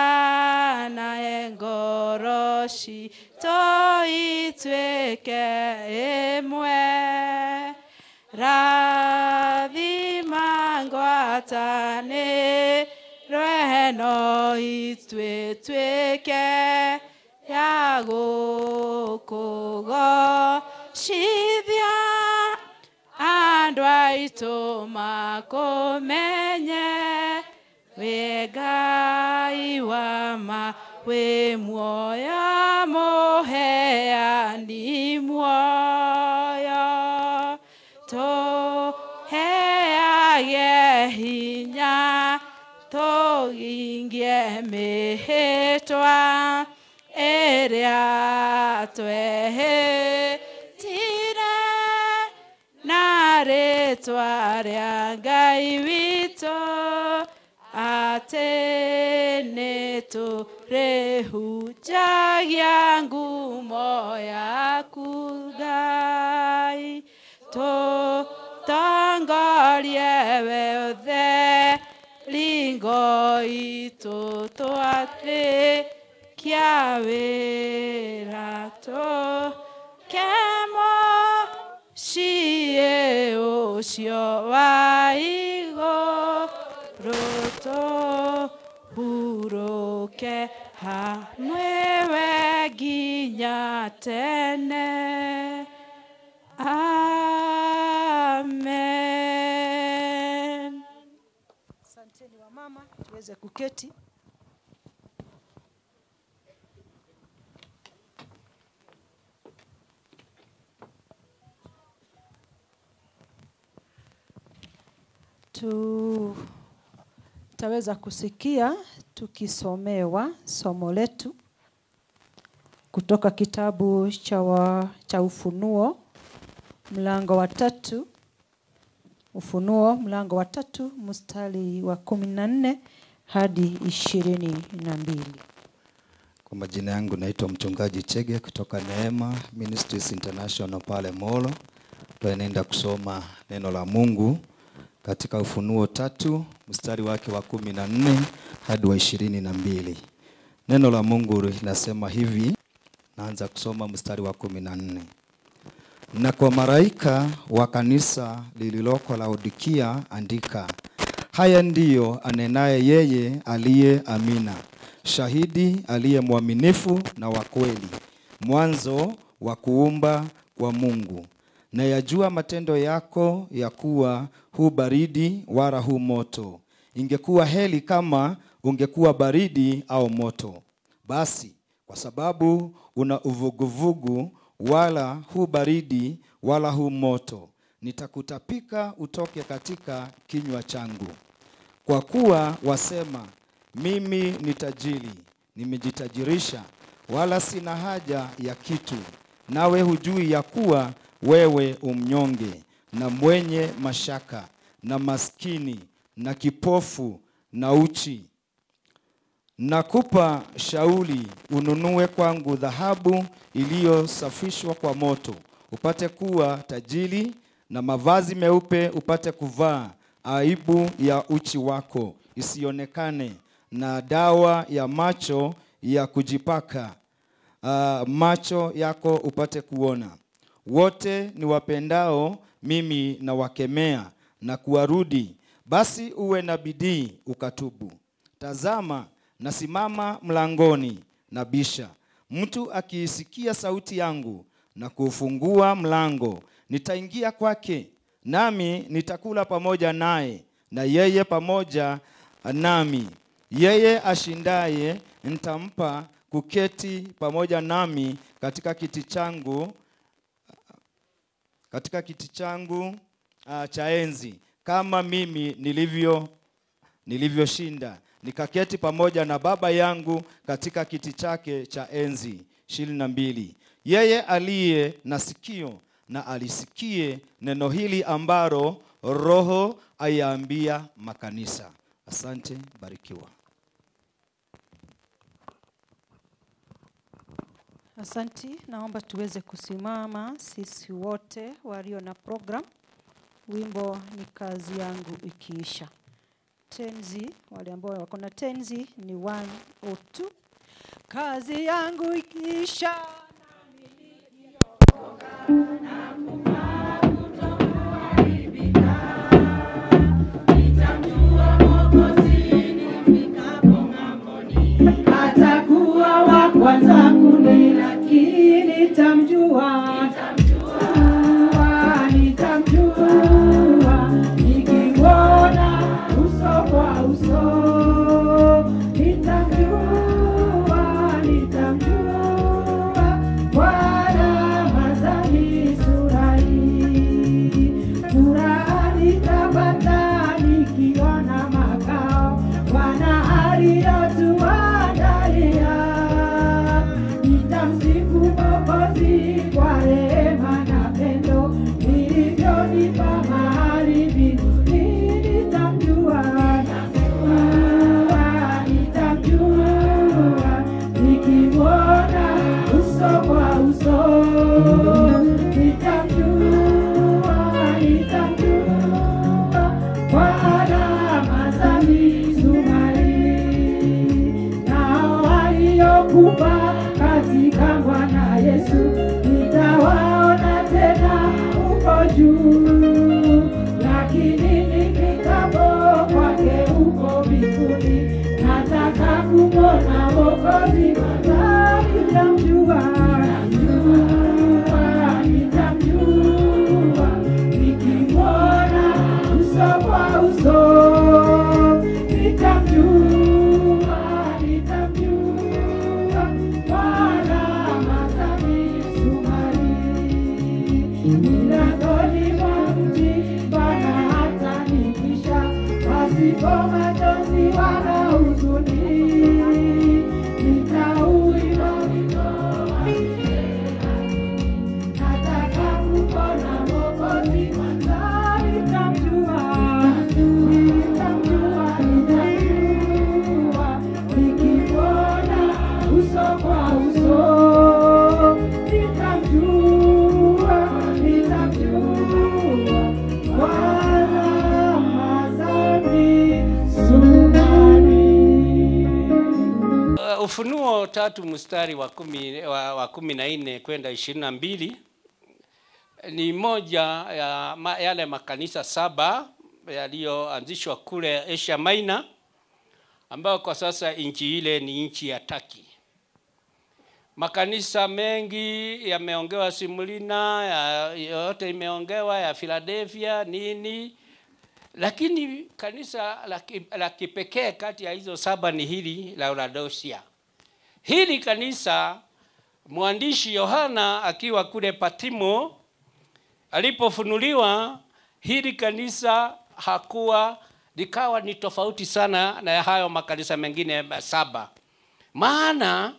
twendanae ngoro citũ ituĩke ĩmwe rathima ngwatanĩro eno itwetweke ya gũkũgocithia andũ aitũ makũmenye wĩ Ngai wa ma wĩ muoyo mũheani muoyo tũheage hinya tũhingie mĩhĩtwa ĩrĩa twehĩtire na rĩtwa rĩa Ngai witũ atĩ nĩtũrĩhunjagia ngumo yaku Ngai tũtongorie we ũtheri ngo itũ twatĩkia wĩra tũke mũciĩ ũcio wa igũrũ tũhurũke hamwe we nginya tene. Amen. Asanteni wamama, tuweze kuketi. Tutaweza kusikia tukisomewa somo letu kutoka kitabu cha Ufunuo mlango wa 3, Ufunuo mlango wa 3 mstari wa 14 hadi 22. Kwa majina yangu naitwa Mchungaji Chege kutoka Neema Ministries International pale Molo. Tunaenda kusoma neno la Mungu katika Ufunuo 3 mstari wake wa 14 hadi wa 22. Neno la Mungu linasema hivi, naanza kusoma mstari wa 14. Na kwa malaika wa kanisa lililoko Laodikia andika, haya ndiyo anenaye yeye aliye Amina, shahidi aliye mwaminifu na wa kweli, mwanzo wa kuumba kwa Mungu. Na yajua matendo yako ya kuwa hu baridi wala hu moto. Ingekuwa heli kama ungekuwa baridi au moto. Basi kwa sababu una uvuguvugu wala hu baridi wala hu moto, nitakutapika utoke katika kinywa changu. Kwa kuwa wasema, mimi ni tajiri, nimejitajirisha, wala sina haja ya kitu. Nawe hujui ya kuwa wewe umnyonge na mwenye mashaka na maskini na kipofu na uchi. Nakupa shauri ununue kwangu dhahabu iliyosafishwa kwa moto, upate kuwa tajiri, na mavazi meupe upate kuvaa, aibu ya uchi wako isionekane, na dawa ya macho ya kujipaka macho yako upate kuona. Wote ni wapendao mimi na wakemea na kuwarudi, basi uwe na bidii ukatubu. Tazama, nasimama mlangoni nabisha. Mtu akiisikia sauti yangu na kufungua mlango, nitaingia kwake, nami nitakula pamoja naye, na yeye pamoja nami. Yeye ashindaye nitampa kuketi pamoja nami katika kiti changu, cha enzi, kama mimi nilivyoshinda nikaketi pamoja na Baba yangu katika kiti chake cha enzi. 22. Yeye aliye na sikio na alisikie neno hili ambalo Roho ayaambia makanisa. Asante, barikiwa. Asante, naomba tuweze kusimama sisi wote walio na program. Wimbo ni kazi yangu ikiisha. Tenzi, wale ambao wako na tenzi ni 102. Kazi yangu ikiisha nami nikiokoka na kupaa kutokuharibika, nitamjua Mwokozi nifikapo. Kwanza kunilaki nitamjua, nitamjua, nikimwona uso kwa uso. Nitamjua, nitamjua, Bwana mazani sura hii. Furaha nitapata nikiona makao Bwana aliyotuandalia. Nitamsifu Mwokozi kwa rehema na pendo vilivyonipa mahali mbinguni. Nitamjua, nitamjua, nikimwona uso kwa uso. Nitamjua, nitamjua, kwa alama za misumari. Nao waliokufa katika Bwana Yesu nitawaona tena huko juu, lakini nifikapo kwake huko mbinguni nataka kumwona Mwokozi kwanza. Nitamjua, nitamjua, nikimwona uso kwa uso. Nitamjua, nitamjua, Bwana mazani sumari. Milangoni mwa mji Bwana hatanitisha, pasipo machozi wala huzuni. Nitauimba wimbo wa milele, nataka kumwona Mwokozi kwanza. Nitamjua, nitamjua, nitamjua, nikimwona uso kwa uso. Nitamjua, nitamjua, Bwana mazani sumari. Ufunuo 3 mstari wa 14 kwenda 22 ni moja ya yale makanisa 7 yaliyoanzishwa kule Asia Minor, ambayo kwa sasa nchi ile ni nchi ya Turkey. Makanisa mengi yameongewa, Simulina yote imeongewa, ya Philadelphia nini, lakini kanisa la kipekee kati ya hizo 7 ni hili la Laodicea. Hili kanisa mwandishi Yohana akiwa kule Patimo alipofunuliwa hili kanisa hakuwa likawa ni tofauti sana na hayo makanisa mengine 7. Maana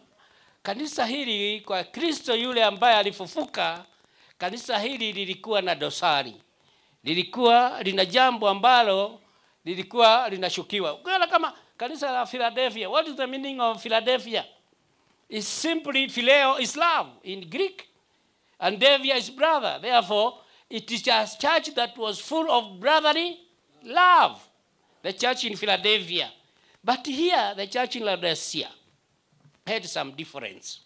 kanisa hili kwa Kristo yule ambaye alifufuka, kanisa hili lilikuwa na dosari. Lilikuwa lina jambo ambalo lilikuwa linashukiwa. Ukiona kama kanisa la Philadelphia, what is the meaning of Philadelphia? It's simply phileo is love in Greek, and Devia is brother. Therefore, it is a church that was full of brotherly love, the church in Philadelphia. But here, the church in Laodicea had some difference.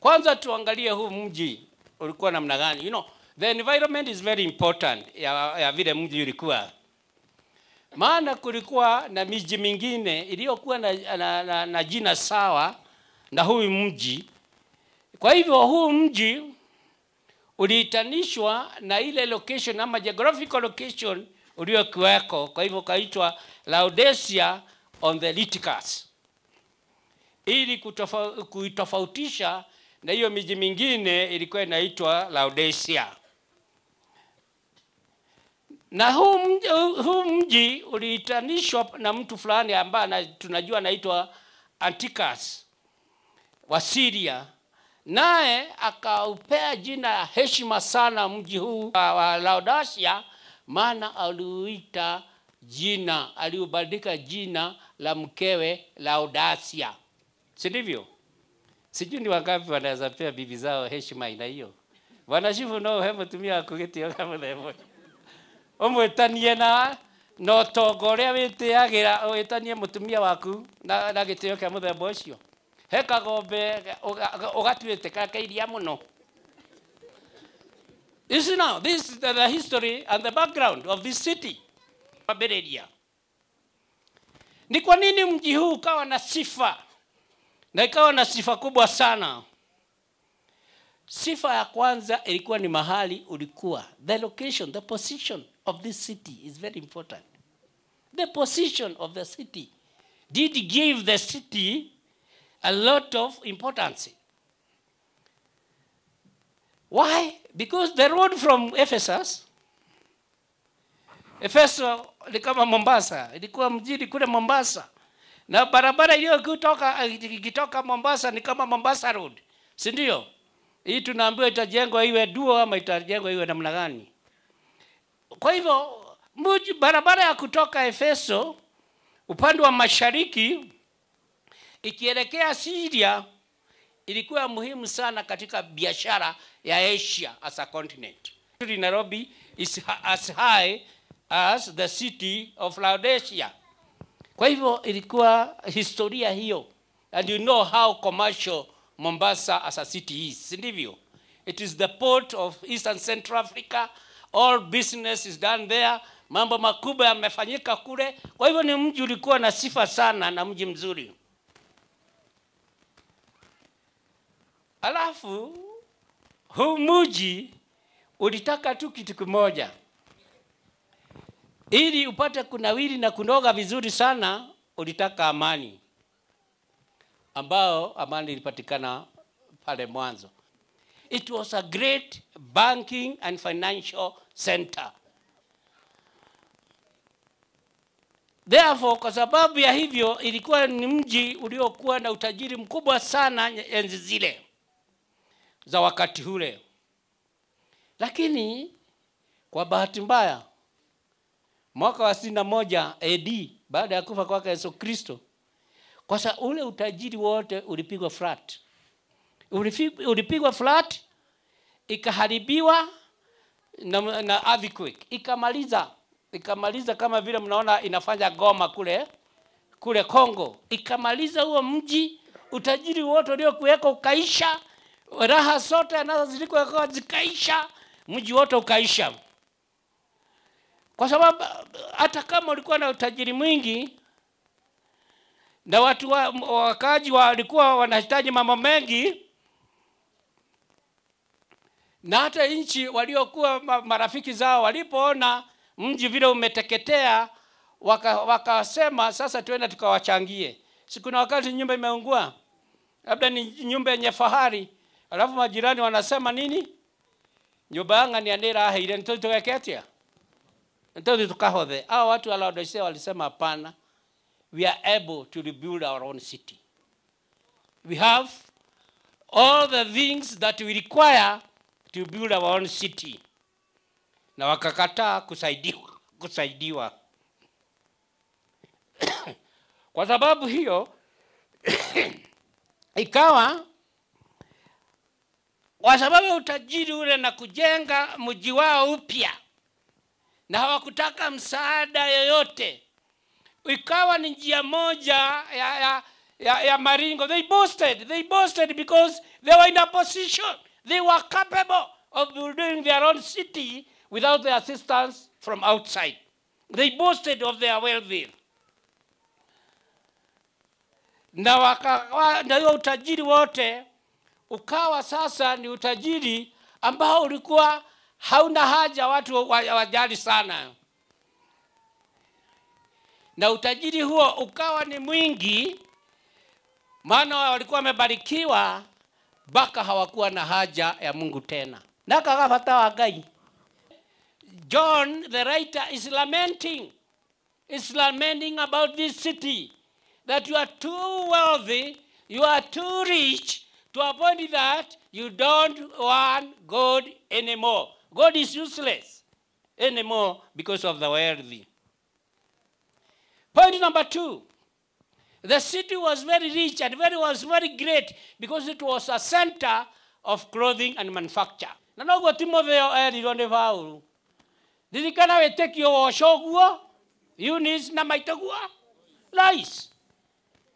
Kwanza tuangalie huu mji ulikuwa namna gani. You know, the environment is very important ya vile mji ulikuwa. Maana kulikuwa na miji mingine iliyokuwa na jina sawa na huu mji. Kwa hivyo huu mji uliitanishwa na ile location ama geographical location uliokuweko. Kwa hivyo kaitwa Laodicea on the Lyticus, ili kuitofautisha na hiyo miji mingine ilikuwa inaitwa Laodicea. Na huu mji uliitanishwa na mtu fulani ambaye tunajua anaitwa Antiochus wa Syria. Naye akaupea jina heshima sana mji huu wa Laodicea, maana aliuita jina, aliubadilika jina la mkewe Laodicea. Si ndivyo? Sijui ni wangapi wanaweza pea bibi zao heshima aina hiyo. Bwana shifu no hebu tumia kugitio kama leo. Umwetanie na no tongo uria witiagira witanie mutumia waku na gitio kia muthemba ucio. He kagombe ugatuite ka iria muno. You see now, this is the history and the background of this city. Babereria. Ni kwa nini mji huu ukawa na sifa Na ikawa na sifa kubwa sana. Sifa ya kwanza ilikuwa ni mahali ulikuwa. The location, the position of this city is very important. The position of the city did give the city a lot of importance. Why? Because the road from Ephesus, Efeso ni kama Mombasa, ilikuwa mjini kule Mombasa. Na barabara iliyo ikitoka Mombasa ni kama Mombasa Road, si ndio? Hii tunaambiwa itajengwa iwe duo ama itajengwa iwe namna gani? Kwa hivyo mji, barabara ya kutoka Efeso upande wa mashariki ikielekea Syria ilikuwa muhimu sana katika biashara ya Asia as a continent. Nairobi is as high as the city of Laodicea. Kwa hivyo ilikuwa historia hiyo. And you know how commercial Mombasa as a city is, ndivyo? It is the port of East and Central Africa. All business is done there. Mambo makubwa yamefanyika kule. Kwa hivyo ni mji ulikuwa na sifa sana na mji mzuri. Alafu huu mji ulitaka tu kitu kimoja. Ili upate kunawiri na kunoga vizuri sana, ulitaka amani, ambao amani ilipatikana pale mwanzo. It was a great banking and financial center. Therefore, kwa sababu ya hivyo, ilikuwa ni mji uliokuwa na utajiri mkubwa sana enzi zile za wakati ule. Lakini kwa bahati mbaya, mwaka wa 61 AD, baada ya kufa kwake Yesu Kristo, kwa sababu ule utajiri wote ulipigwa flat. Ulipigwa flat, ikaharibiwa na earthquake, ikamaliza kama vile mnaona inafanya Goma kule Kongo. Ikamaliza huo mji, utajiri wote uliokuweko ukaisha, raha zote nazo zilikuwa zikaisha, mji wote ukaisha. Kwa sababu hata kama ulikuwa na utajiri mwingi na watu wakaji walikuwa wanahitaji mambo mengi, na hata nchi waliokuwa marafiki zao walipoona mji vile umeteketea, wakasema sasa tuende tukawachangie. Si kuna wakati nyumba imeungua, labda ni nyumba yenye fahari, alafu majirani wanasema nini? Nyumba yanga ni anera haire nitokeketia. Ndio tukahothe. Hao watu wa Laodicea walisema hapana. We are able to rebuild our own city. We have all the things that we require to build our own city. Na wakakataa kusaidiwa. Kwa sababu hiyo ikawa kwa sababu utajiri ule na kujenga mji wao upya, na hawakutaka msaada yoyote, ikawa ni njia moja ya maringo. They boasted because they were in a position, they were capable of building their own city without the assistance from outside. They boasted of their wealth. Na hiyo utajiri wote ukawa sasa ni utajiri ambao ulikuwa hauna haja watu wajali sana. Na utajiri huo ukawa ni mwingi, maana walikuwa wamebarikiwa mpaka hawakuwa na haja ya Mungu tena. Na akagafata wa Ngai. John the writer is lamenting about this city, that you are too wealthy, you are too rich, to a point that you don't want God anymore. God is useless anymore because of the wealthy. Point number 2. The city was very rich and was very great because it was a center of clothing and manufacture. Na noguo Timotheo erirwo nĩ Paũlũ, ririkana wĩtĩkio wa ũcoguo, Eunice na maitũguo, Lois.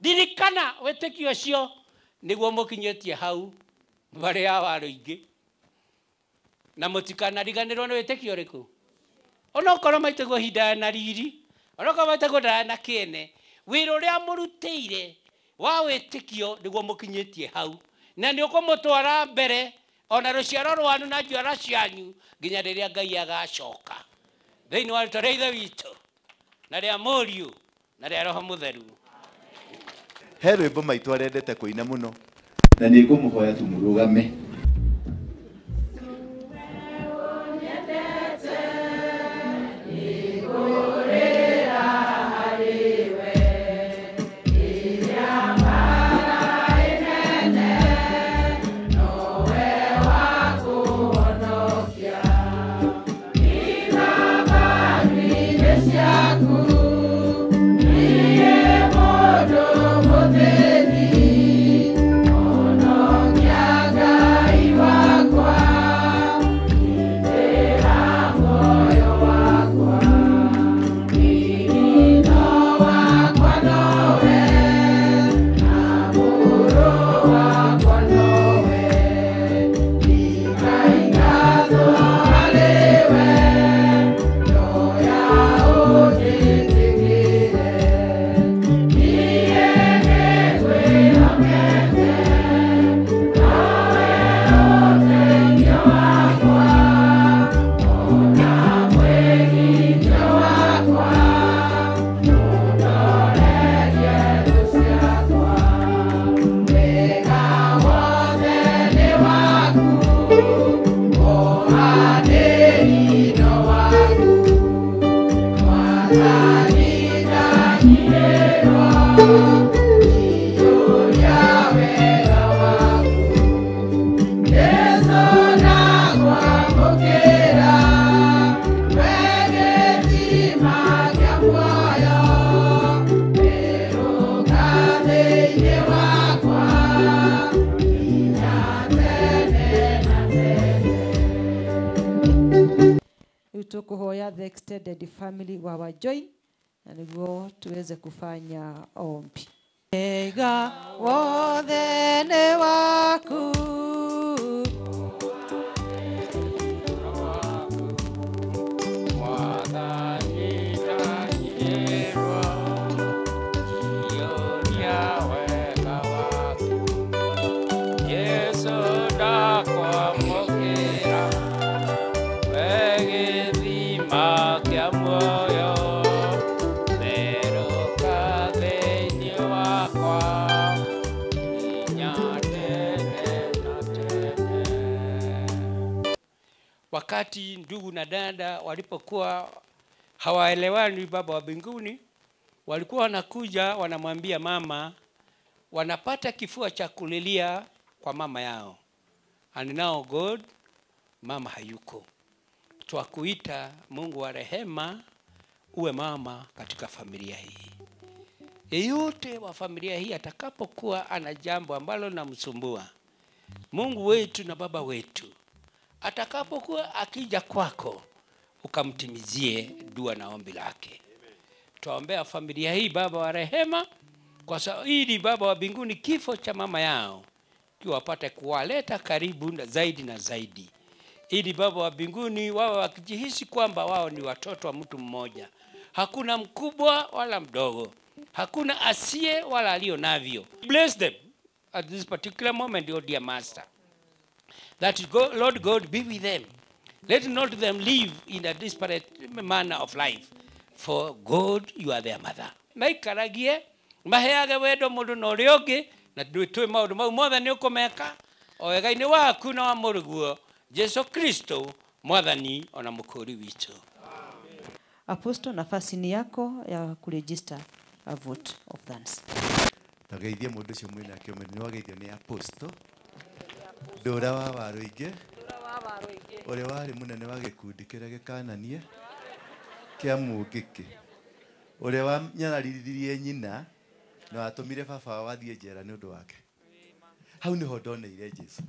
Ririkana wĩtĩkio ũcio nĩguo mũkinyĩtie hau mbere ya andũ aingĩ. Na mũtikanariganĩrwo nĩ wĩtĩkio ũrĩkũ. Onokorwo maitũguo hinda na riri, onokorwo maitũguo ndarĩ na kĩene, wĩra ũrĩa mũrutĩire Wa wĩtĩkio nĩguo mũkinyĩtie hau na nĩ ũkũmũtwara mbere ona rũciaro rwanyu na njiara cianyu nginya rĩrĩa Ngai agacoka thĩinĩ wa rĩtwa rĩa Ithe witũ na rĩa Mũriũ na rĩa Roho Mũtheru. He rwĩmbo maitũ arendete kũina mũno na nĩ ngũmũhoya tũmũrũgame. Tukuhoya the extended family wa join na niguo tuweze kufanya ombi. Ega wothe nĩ waku Wakati ndugu na dada walipokuwa hawaelewani, Baba wa mbinguni, walikuwa wanakuja wanamwambia mama, wanapata kifua cha kulilia kwa mama yao. And now God, mama hayuko. Twakuita Mungu wa rehema uwe mama katika familia hii. Yeyote wa familia hii atakapokuwa ana jambo ambalo linamsumbua, Mungu wetu na Baba wetu atakapokuwa akija kwako ukamtimizie dua na ombi lake. Tuombea familia hii Baba wa rehema, kwa sababu ili Baba wa mbinguni kifo cha mama yao kiwapate kuwaleta karibu na zaidi na zaidi, ili Baba wa mbinguni wao wakijihisi kwamba wao ni watoto wa mtu mmoja, hakuna mkubwa wala mdogo, hakuna asiye wala alio navyo. Bless them at this particular moment, O dear Master, that God, Lord God, be with them. Let not them live in a disparate manner of life. For God, you are their mother. Maikaragie, maheage wendo mundu na uria ungi, na twĩ maũndũ mau mothe nĩ ũkũmeka o wega-inĩ waku na wa mũrũguo Jesu Kristo Mwathani ona mũkũũri witũ. Apostle, nafasi ni yako ya kuregister a vote of thanks. Tageithie mũndũ ũcio mwĩnake ũmwe, nĩ wageithio nĩ Apostle Ndũra wa Waruingĩ, ũrĩa warĩ mũnene wa gĩkundi kĩrĩa gĩkananie kĩa Mũngĩkĩ, ũrĩa wanyararithirie nyina na watũmire baba wao athiĩ njera nĩ ũndũ wake. Hau nĩho ndoneire Jesu.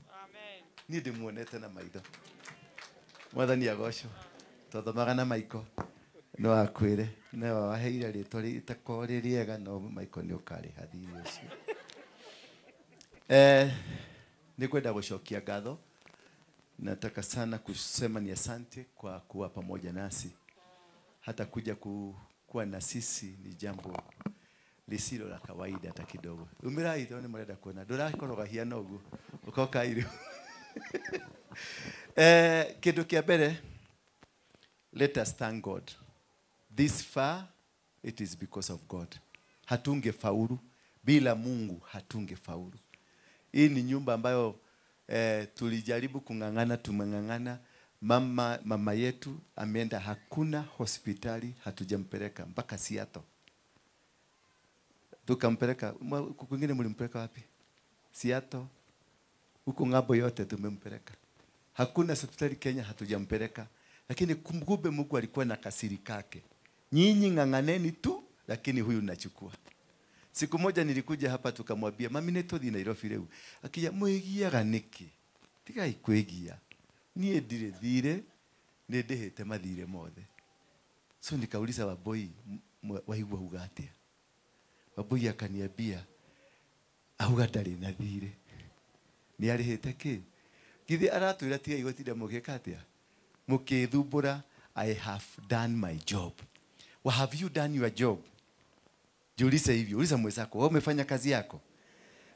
Niĩ ndĩmuonete na maitho. Mwathani agocwo. Twathomaga na Michael, no akwĩre no waheire rĩtwa rĩtakorwo rĩ rĩega, no Michael nĩ ũkarĩha thirĩ ũcio. Nĩngwenda gũcokia ngatho. Nataka sana kusema ni asante kwa kuwa pamoja nasi. Hata kuja kuwa na sisi ni jambo Lisilo la kawaida hata kidogo. Umirai tone murenda kuona. Ndũrakoroga hiana ũguo. Ũkoka irio. Kĩndũ kĩa mbere, let us thank God. This far, it is because of God. Hatungefaulu. Bila Mungu hatungefaulu. Hii ni nyumba ambayo tulijaribu kung'ang'ana, tumeng'ang'ana. Mama yetu ameenda, hakuna hospitali hatujampeleka mpaka Seattle. Tukampeleka, kwingine mlimpeleka wapi? Seattle. Huko ng'ambo yote tumempeleka. Hakuna hospitali Kenya hatujampeleka. Lakini kumbe Mungu alikuwa na kasiri kake. Nyinyi ng'ang'aneni tu, lakini huyu nachukua. Siku moja nilikuja hapa tukamwambia, mami nĩtũthiĩ Nairobi rĩu. Akija, mwĩgiaga nĩkĩ? Tigai kwĩgia. Niĩ ndirĩ thirĩ, nĩ ndĩhĩte mathirĩ mothe. So nikauliza Wambui, waigua uga atĩa? Wambui akaniambia, auga ndarĩ na thirĩ. Nĩ arĩhĩte kĩ? Githĩ aratwĩra tigai gũtinda mũgĩka atĩa? Mũkĩthumbũra, I have done my job. Well, have you done your job? Jiulize hivyo, uliza mwenzako, wewe umefanya kazi yako?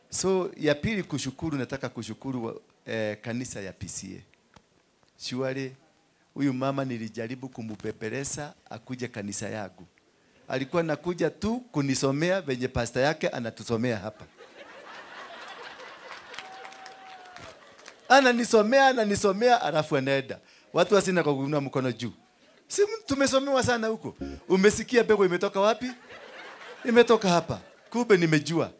So ya pili kushukuru, nataka kushukuru kanisa ya PCA. Surely huyu mama nilijaribu kumupepelesa akuje kanisa yangu. Alikuwa nakuja tu kunisomea venye pasta yake anatusomea hapa. Ananisomea alafu anaenda. Watu wasina kwa kuinua mkono juu. Si tumesomewa sana huko. Umesikia mbegu imetoka wapi? Imetoka hapa. Kumbe nimejua.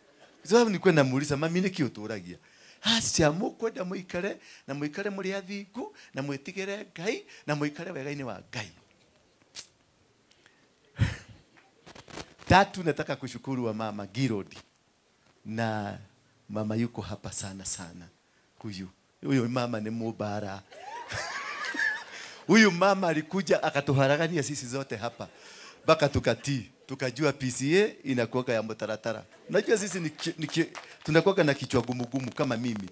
Sababu nilikuwa namuuliza mami niki uturagia. Acia mukwenda muikare na muikare muri athingu na mwitigire Ngai na muikare wega-inĩ wa Ngai. Tatu, nataka kushukuru wa mama Girodi. Na mama yuko hapa sana sana. Huyu. Huyu mama ni mubara. Huyu mama alikuja akatuharagania sisi zote hapa. Baka tukatii. Tukajua PCA inakuwa ya mtaratara. Unajua sisi tunakuwa na kichwa gumu gumu kama mimi.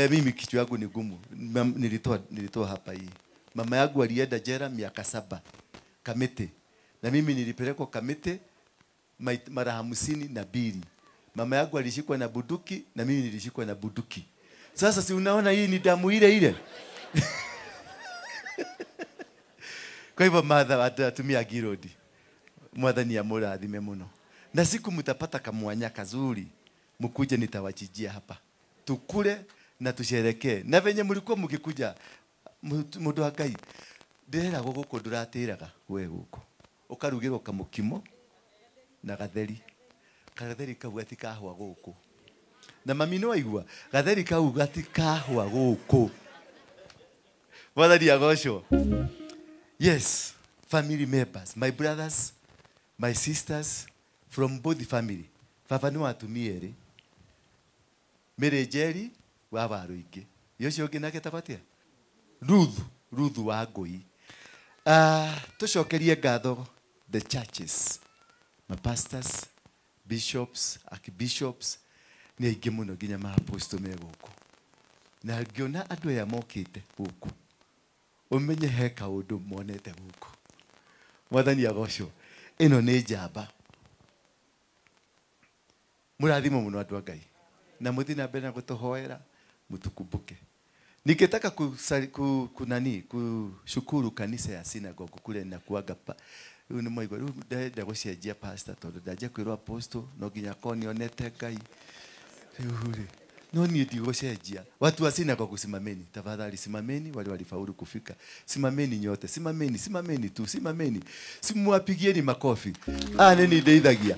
Mimi kichwa yangu ni gumu. Nilitoa hapa hii. Mama yangu alienda jela miaka 7 Kamete. Na mimi nilipelekwa Kamete mara 52. Mama yangu alishikwa na bunduki na mimi nilishikwa na bunduki. Sasa si unaona hii ni damu ile ile. Kwa hivyo mother atatumia Girodi. Mwathani amurathime muno. Na siku mutapata kamwanya kazuri, mukuje nitawachijia hapa. Tukule na tusherekee. Na venye mlikuwa mukikuja mundu wa Ngai, ndireragwo guku nduratiraga we guku. Ukarugirwo kamukimo na gatheri. Gatheri kau gatikahwa guku. Na mami no aigua, gatheri kau gatikahwa guku. Mwathani agocwo. Yes, family members, my brothers, my sisters from both family. Baba nĩ watumia erĩ. Mary Njeri wa Waruingi. Ũcio ũngĩ nake etagwo atĩa? Ruth wa Ngũi. Tũcokerie ngatho the churches, my pastors, bishops, archbishops, nĩ aingĩ mũno nginya ma apostle me gũkũ. Na ngĩona andũ aya mokĩte gũkũ, ũmenye he kaũndũ monete gũkũ. Mwathani agocwo. Ĩno nĩ njamba. Mũrathimwo mũno andũ a Ngai. Na mũthiĩ na mbere na gũtũhoera, mũtũkumbuke. Nikitaka kushukuru kanisa ya synagogue kule na kuaga pa. Rĩu nĩ mwaigua, rĩu ndĩrenda gũcenjia pastor tondũ ndanjia kwĩrwo apostle no nginya akorwo nĩonete Ngai. Rĩu rĩ, no niĩ ndigũcenjia. Watu wa synagogue simameni, tafadhali simameni, wale walifaulu kufika. Simameni nyote, simameni, simameni tu, simameni. Simwapigieni makofi. Nĩ ndeithagia.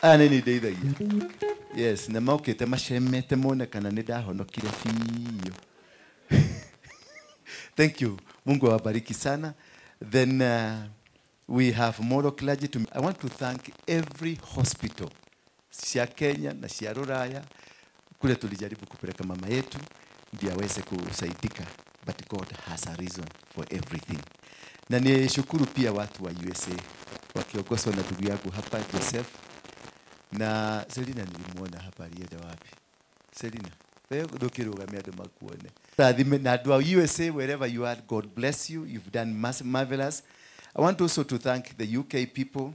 Nĩ ndeithagia. Yes, na maukite macemete mone kana nĩ ndahonokire biũ. Thank you. Mungu awabariki sana. Then we have moral clergy. I want to thank every hospital cia Kenya na cia Ruraya kule tulijaribu kupeleka mama yetu ndio aweze kusaidika, but God has a reason for everything. Na nishukuru pia watu wa USA wakiongozwa na ndugu yangu hapa Joseph na Selina. Nilimuona hapa, alienda wapi? Selina, wewe ndukirugamia andu makuone. Rathime na andu a USA wherever you are, God bless you. You've done marvelous. I want also to thank the UK people.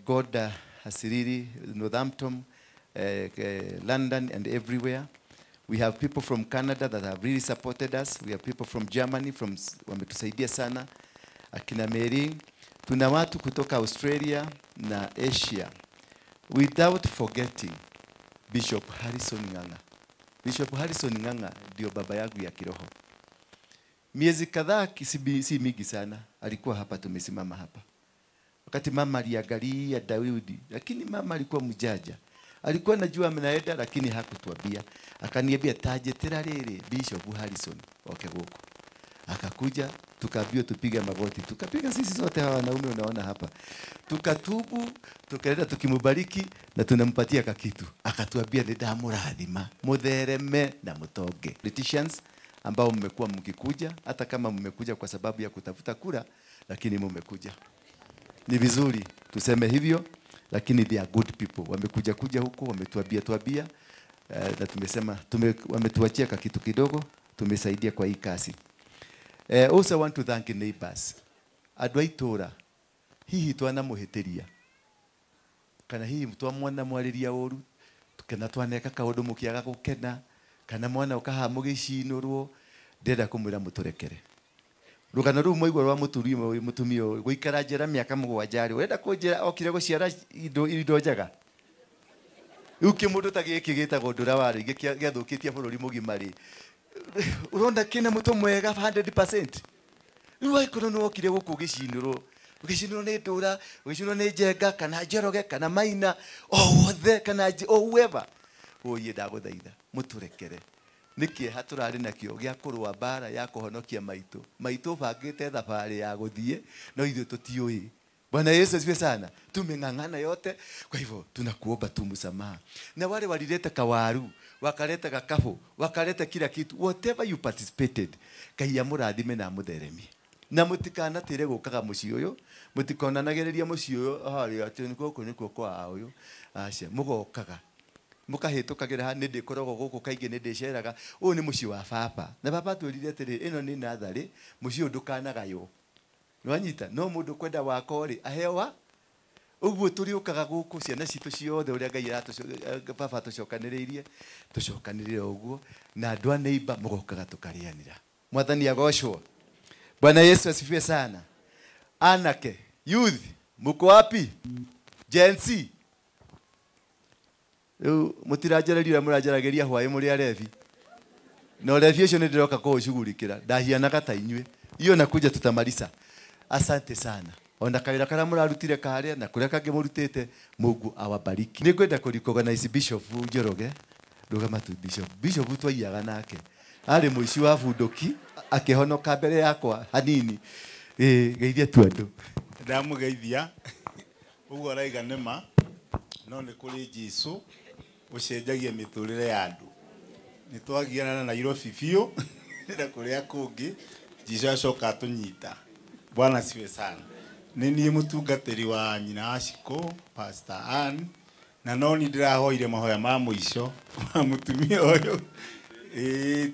God Hasiriri, Northampton, London and everywhere. We have people from Canada that have really supported us. We have people from Germany, from wametusaidia sana. Akina Mary. Tuna watu kutoka Australia na Asia. Without forgetting Bishop Harrison Ng'ang'a. Bishop Harrison Ng'ang'a ndio baba yangu ya kiroho. Miezi kadhaa si mingi sana alikuwa hapa, tumesimama hapa. Wakati mama aliangalia Daudi, lakini mama alikuwa mjaja. Alikuwa anajua mnaenda lakini hakutuambia. Akaniambia tajetera rere Bishop Harrison oke guku. Akakuja tukaambiwa tupige magoti. Tukapiga sisi sote hawa wanaume unaona hapa. Tukatubu, tukaenda tukimubariki na tunampatia kakitu. Akatuambia ndamurathima, muthereme na mutonge. Politicians ambao mmekuwa mkikuja, hata kama mmekuja kwa sababu ya kutafuta kura, lakini mmekuja. Ni vizuri tuseme hivyo, lakini they are good people. Wamekuja kuja huko, wametuambia tuambia, na tumesema wametuachia kakitu kidogo, tumesaidia kwa hii kazi. Also want to thank neighbors. Andũ a itũũra hihi twanamuhĩtĩria kana hihi twamwanamwarĩria ũru kana twaneka kaũndũ mũkĩaga gũkena kana mwana ũkaha mũgĩcinũrwo, ndĩrenda kũmwĩra mũtũrekere. Rũgano rũu mwaigua rwa mũtumia ũyũ gũikara njera mĩaka 7 rĩ, ũrenda kũnjĩra okire gũciara indo njega? Rĩu kĩmũndũ ta gĩkĩ gĩtagwo Ndũra wa Rũingĩ gĩathũkĩtie bũrũri mũgima rĩ, urona kina mũtwe mwega 100%. Rĩu angĩkorwo nĩ wokire gũkũ ũgĩcinũrwo, ũgĩcinũrwo nĩ Ndũra, ũgĩcinũrwo nĩ Njenga kana Njoroge kana Maina, o wothe kana o whoever, ũyĩ ndagũthaitha mũtũrekere. Nĩ kĩeha tũrarĩ nakĩo gĩa kũrũa mbara ya kũhonokia maitũ. Maitũ bangĩte thabarĩ ya gũthiĩ no ithuĩ tũtiũĩ. Bwana Yesu asifiwe sana. Tumeng'ang'ana yote, kwa hivyo tunakuomba tu msamaha. Na wale walileta kawaru, wakaleta kakafu, wakaleta kila kitu, whatever you participated, Ngai amũrathime na amũtheremie. Na mũtikanatĩre gũkaga mũciĩ ũyũ, mũtikonanagĩrĩria mũciĩ ũyũ harĩa atĩ nĩ gũkũ nĩkuo kwa ũyũ. Aca, mũgokaga. Mũkahĩtũkagĩra haha, nĩ ndĩkoragwo gũkũ kaingĩ, nĩ ndĩceraga. Ũyũ nĩ mũciĩ wa baba. Na baba atwĩrire atĩrĩ, ĩno nĩ natharĩ, mũciĩ ũyũ ndũkanagaywo. Nwanyita, no mũndũ kwenda wako rĩ, ahewa. Ũguo tũrĩũkaga gũkũ ciana citũ ciothe ũrĩa Ngai baba atũcokanĩrĩirie, tũcokanĩrĩre ũguo, na andũ a neighbor mũgokaga tũkarĩanĩra. Mwathani agocwo. Bwana Yesu asifiwe sana. Anake, youth, muko wapi? Gen Z. Rĩu mũtiranjarĩria ũrĩa mũranjaragĩria hwaĩ mũrĩ arebi. Na ũrebi ũcio nĩ ndĩroka kũũcugurikĩra. Ndahianaga ta inyuĩ. Iyo nakuja tutamarisa. Asante sana. Ona kawĩra karĩa mũrarutire karĩa na kũrĩa kangĩ mũrutĩte, Mungu awabariki. Nĩ ngwenda kũ-recognize Bishop Njoroge. Rũgama tu Bishop. Bishop twaiyaga nake. Arĩ mũici wa bunduki akĩhonoka mbere yakwa hanini. Geithia tu andũ. Ndamũgeithia. Ũguo araiga nĩ ma, no nĩ kũrĩ Jesũ ũcenjagia mĩtũrĩre ya andũ. Nĩ twagiana na Nairobi biũ na kũrĩa kũngĩ, Jesũ acoka atũnyita. Bwana asifiwe sana. Nĩ niĩ mũtungatĩri wa nyina wa Shiko, Pastor Ann, na no nĩ ndĩrahoire mahoya ma mũico ma mũtumia ũyũ.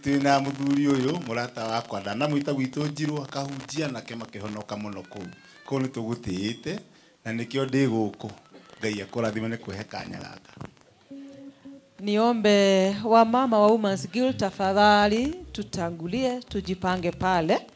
Twĩna mũthuri ũyũ mũrata wakwa ndanamwĩta gwitũ Njirũ akahunjia nake makĩhonoka mũno kũu. Kũu nĩ tũgũtĩĩte na nĩkĩo ndĩ gũkũ. Ngai akũrathime nĩ kũhe kanya gaka. Niombe wamama wa Women's Guild tafadhali tutangulie tujipange pale.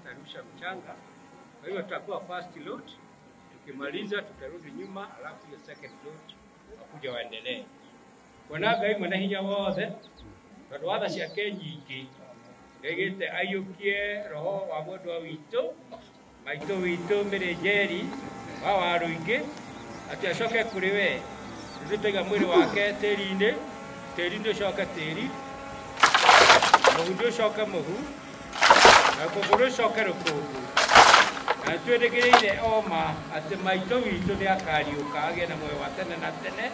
Hawatarusha mchanga. Kwa hiyo tutakuwa first load, tukimaliza tutarudi nyuma, alafu hiyo second load wakuja waendelee. Kuona Ngai mwene hinya wothe, tondũ wa tha ciake nyingĩ, nĩaigĩte aiyũkie roho wa mwendwa witũ, maitũ witũ Mary Njeri wa Warũingĩ, atĩ acoke kũrĩ we. Ithuĩ twaiga mwĩrĩ wake tĩri-inĩ, tĩri nĩ ũcoke tĩri, mũhu nĩ ũcoke mũhu, na rũkũngũ rũcoke rũkũngũ. Na twĩrĩgĩrĩire oma atĩ maitũ witũ nĩ akariũka agĩe na muoyo wa tene na tene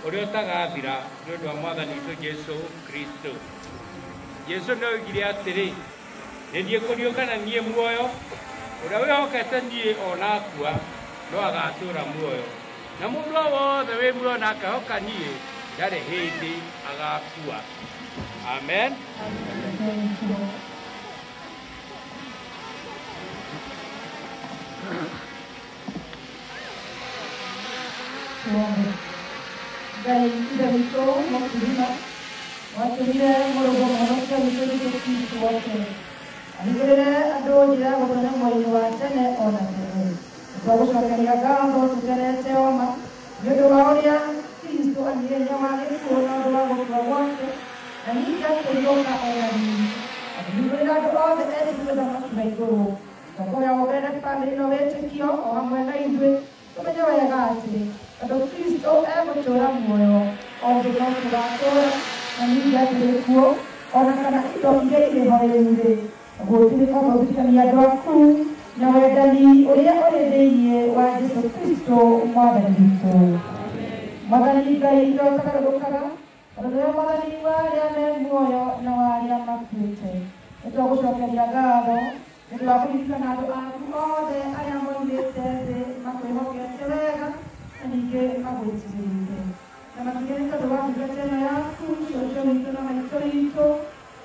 ũrĩa ũtagathira nĩ ũndũ wa Mwathani witũ Jesũ Kristo. Jesũ nĩ oigire atĩrĩ, nĩ niĩ kũriũka na niĩ muoyo, ũrĩa wĩhokete niĩ ona akua no agatũũra muoyo. Na mũndũ o wothe wĩ muoyo na akehoka niĩ ndarĩ hĩndĩ agakua. Amen. Tuombe. Ngai Ithe witũ mũkirima, watũmire mũrũgo mũhonokia witũ Jesũ Kristo woke ahingũrĩre andũ njĩra ya gũtonya muoyo-inĩ wa tene ona tene. Nĩtwagũcokeria ngatho tũkenete oma nĩ ũndũ wa ũrĩa Kristo anyire hinya wa gĩkuũ na ũndũ wa gũkua gwake, na ningĩ akĩriũka ena riri, akĩhingũrĩra andũ othe etĩkĩri ũthamaki wa igũrũ. Twahoya wongerere bamĩrĩ ĩno wĩtĩkio o hamwe na ithuĩ, tũmenye wega atĩ tondũ Kristo egũtũũra muoyo o thĩ no tũgatũũra, na ningĩ atĩ gĩkuũ ona kana indo iria irĩ ho rĩu-rĩ, gũtirĩ gũthutũkania andũ aku na wendani ũrĩa ũrĩ thĩinĩ wa Jesũ Kristo Mwathani witũ. Mwathani Ngai nĩwe ũtagarũrũkaga, tondũ nĩwe Mwathani wa arĩa me muoyo na wa arĩa makuĩte. Nĩtwagũcokeria ngatho nĩ ũndũ wa kũririkana andũ aku othe arĩa moimĩte thĩ makwĩhokete wega na ningĩ magwĩtigĩrĩte. Na makĩria nĩ tondũ wa ndungata ĩno yaku, cũcũ witũ na maitũ witũ,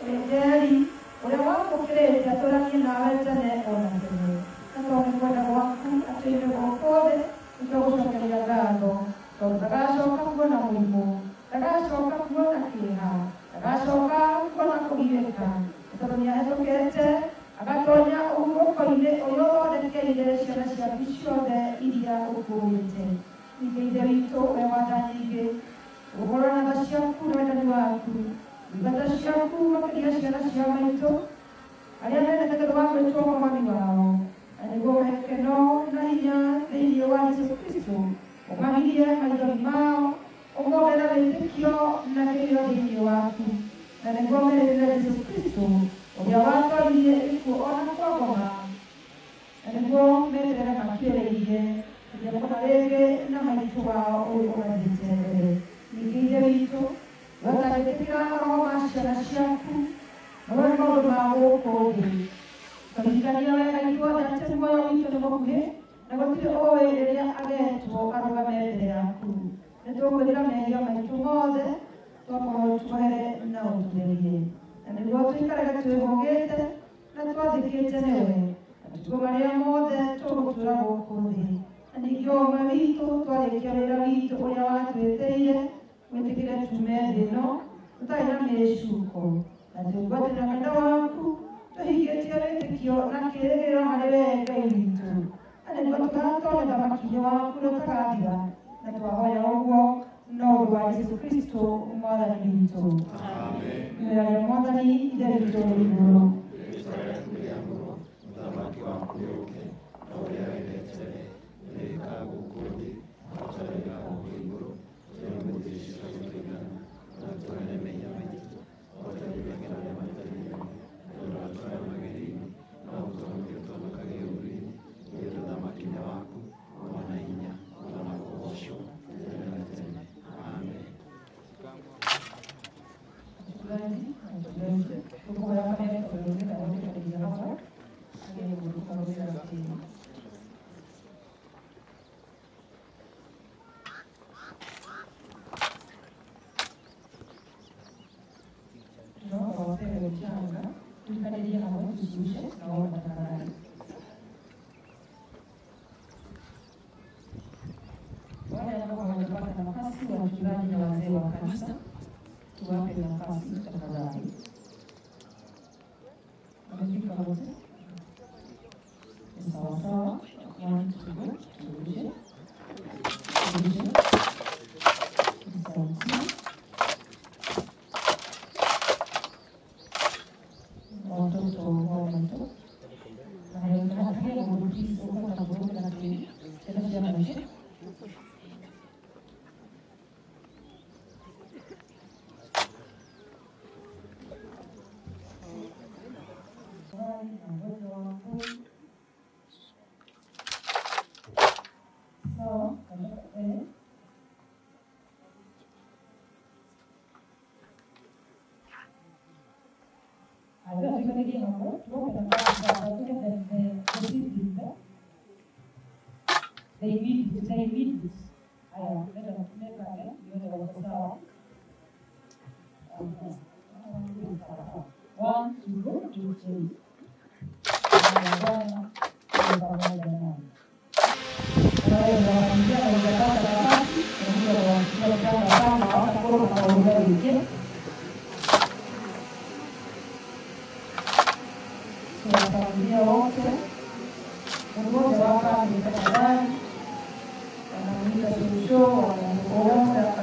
Mary Njeri, ũrĩa wamũkĩrĩte atũranie nawe tene ona tene. Na tondũ nĩ kwenda gwaku atũire gũkũ thĩ, nĩtwagũcokeria ngatho tondũ ndagacoka kuona mũrimũ, ndagacoka kuona kĩeha, ndagacoka kuona kũgirĩka, nĩ tondũ nĩahĩtũkĩte agatonya ũhurũko-inĩ ũrĩa ũthondekeire ciana ciaku ciothe iria ũkũũrĩte. Ningĩ Ithe witũ ũrĩa wa tha nyingĩ, ũhoro na tha ciaku na wendani waku, igata ciaku makĩria ciana cia maitũ arĩa mendete tondũ wa gwĩtwo kwa mami wao, na nĩguo ũhe gĩkeno na hinya thĩinĩ wa Jesũ Kristo, ũmahirie maithori mao, ũmongerere wĩtĩkio na kĩrĩro thĩinĩ waku, na nĩguo merĩrĩre Jesũ Kristo ũrĩa watoririe gĩkuũ ona kwa ngoma, na nĩguo meterere makuĩrĩirie kũona rĩngĩ na maitũ wao ũyũ ũmathiĩte mbere. Ningĩ Ithe witũ, wetagĩtĩkĩra roho wa ciana ciaku marore maũndũ ma gũkũ thĩ, tũririkania wega ithuothe atĩ muoyo witũ nĩ mũkuhĩ na gũtirĩ ũĩ rĩrĩa agetwo arũgame mbere yaku. Nĩtũkwĩrira mehia maitũ mothe, twakorwo tuohere na ũtũtherie, na nĩguo tũikarage twĩhũgĩte na twathĩkĩte nĩwe matukũ marĩa mothe tũgũtũũra gũkũ thĩ. Na ningĩ o ũmwe witũ twarĩkia wĩra witũ ũrĩa watwĩtĩire, wĩtĩkĩre tume thĩ ĩno tũtarĩ na mĩcuko, na twĩgwatĩre wendo waku tũhingĩtie wĩtĩkio na kĩĩrĩgĩrĩro harĩ wee Ngai witũ, na nĩguo tũgatonya ũthamaki-inĩ waku ũrĩa ũtagathira. Na twahoya ũguo no ũndũ wa Jesũ Kristo Mwathani witũ. Ihoya rĩa Mwathani Ithe witũ ũrĩ igũrũ. Ũthamaki waku ũũke, ta ũrĩa wendete wĩkaga gũkũ thĩ, o ta ũrĩa wĩkaga gũkũ igũrũ. Tũhe ũmũthĩ irio cia tũigana, na ũtũohere mehia maitũ, o ta ũrĩa twekĩra arĩa matũhĩtĩirie. Na ndũgatũtware magerio-inĩ, no ũtũhonokie ũtũhonokagie ũũru-inĩ. Nĩ ũndũ ũthamaki nĩ waku, o na hinya, o na kũgoocwo tene na tene. Amen. Mchungaji, tũkũhoya kamere tũrũme na ũrũme hamwe agĩe mũndũ karũmĩra tĩri. Tunaomba wapewe mchanga, tuikadirie hamwe, tuzushe na waomba tafadhali. Wale ambao hawajapata nafasi, wachungaji na wazee wa kanisa, tuwape nafasi tafadhali. Wamefika wote? Sawa sawa. 1 2 go. Turudishe. Turudishe. Sawa. Watoto wa Maito. They need this. 1 2 2 3. Tunafamilia wote mmoja wao ni tafadhali wanamuita shusho wanamuona.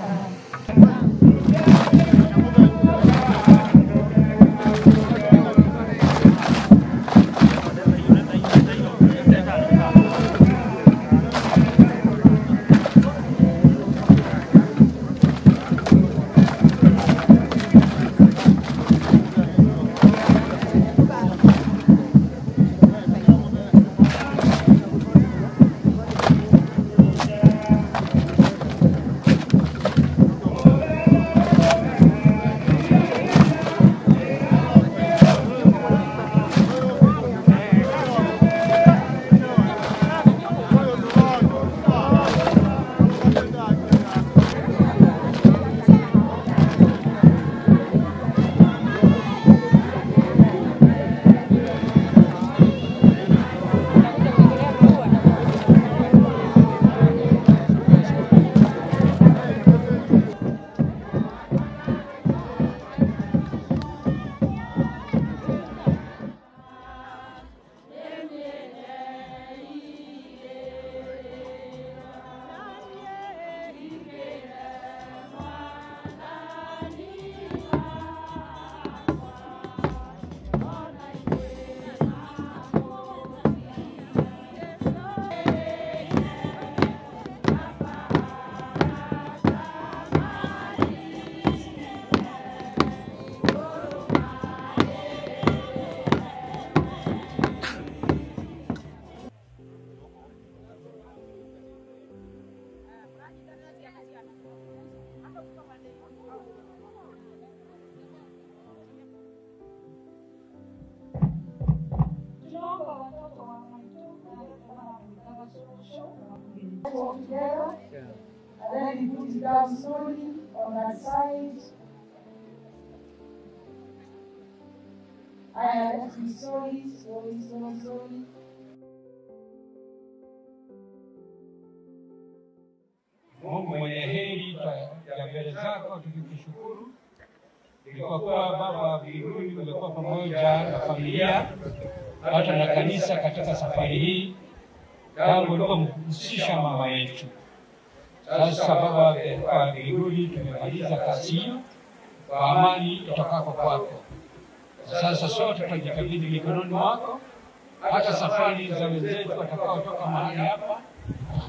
Together, and then you put it down slowly on that side. And slowly, slowly, slowly, slowly. Mungu mwenye heri, ya mbele zako tukikushukuru kwa kuwa Baba mbinguni umekuwa pamoja na familia hata na kanisa katika safari hii tangu ulipomhusisha mama yetu. Sasa Baba wa mbinguni, tumemaliza kazi hiyo kwa amani itokako kwako. Sasa sote tunajikabidhi mikononi mwako, hata safari za wenzetu watakaotoka mahali hapa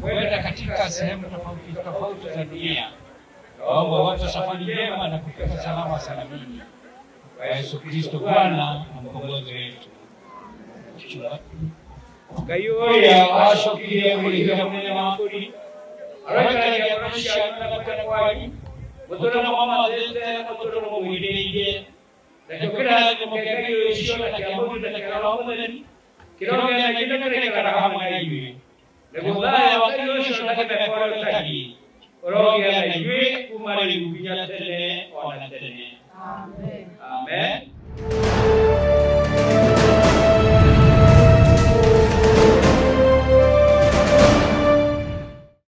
kwenda katika sehemu tofauti tofauti za dunia. Naomba watu safari njema na kufika salama salamini. Kwa Yesu Kristo Bwana na mkombozi wetu. Ngai ũrĩa wacokire mũrĩhia mũnene wa mbũri aroikaragia ngoro cianyu na kwenda kwanyu mũtũũre mũmamathĩte na mũtũũre mũmwĩrirĩirie nakĩo kĩrathimo kĩa Ngai ũcio na kĩa Mũriũ na kĩa Roho Mũtheru kĩrogĩa na ithuĩ na kĩraikaraga hamwe na ithuĩ naguo thayũ wa Ngai ũcio na kĩmeko ũrĩa ũtariĩ ũrogĩa na ithuĩ kuma rĩu nginya tene o na tene. Amen.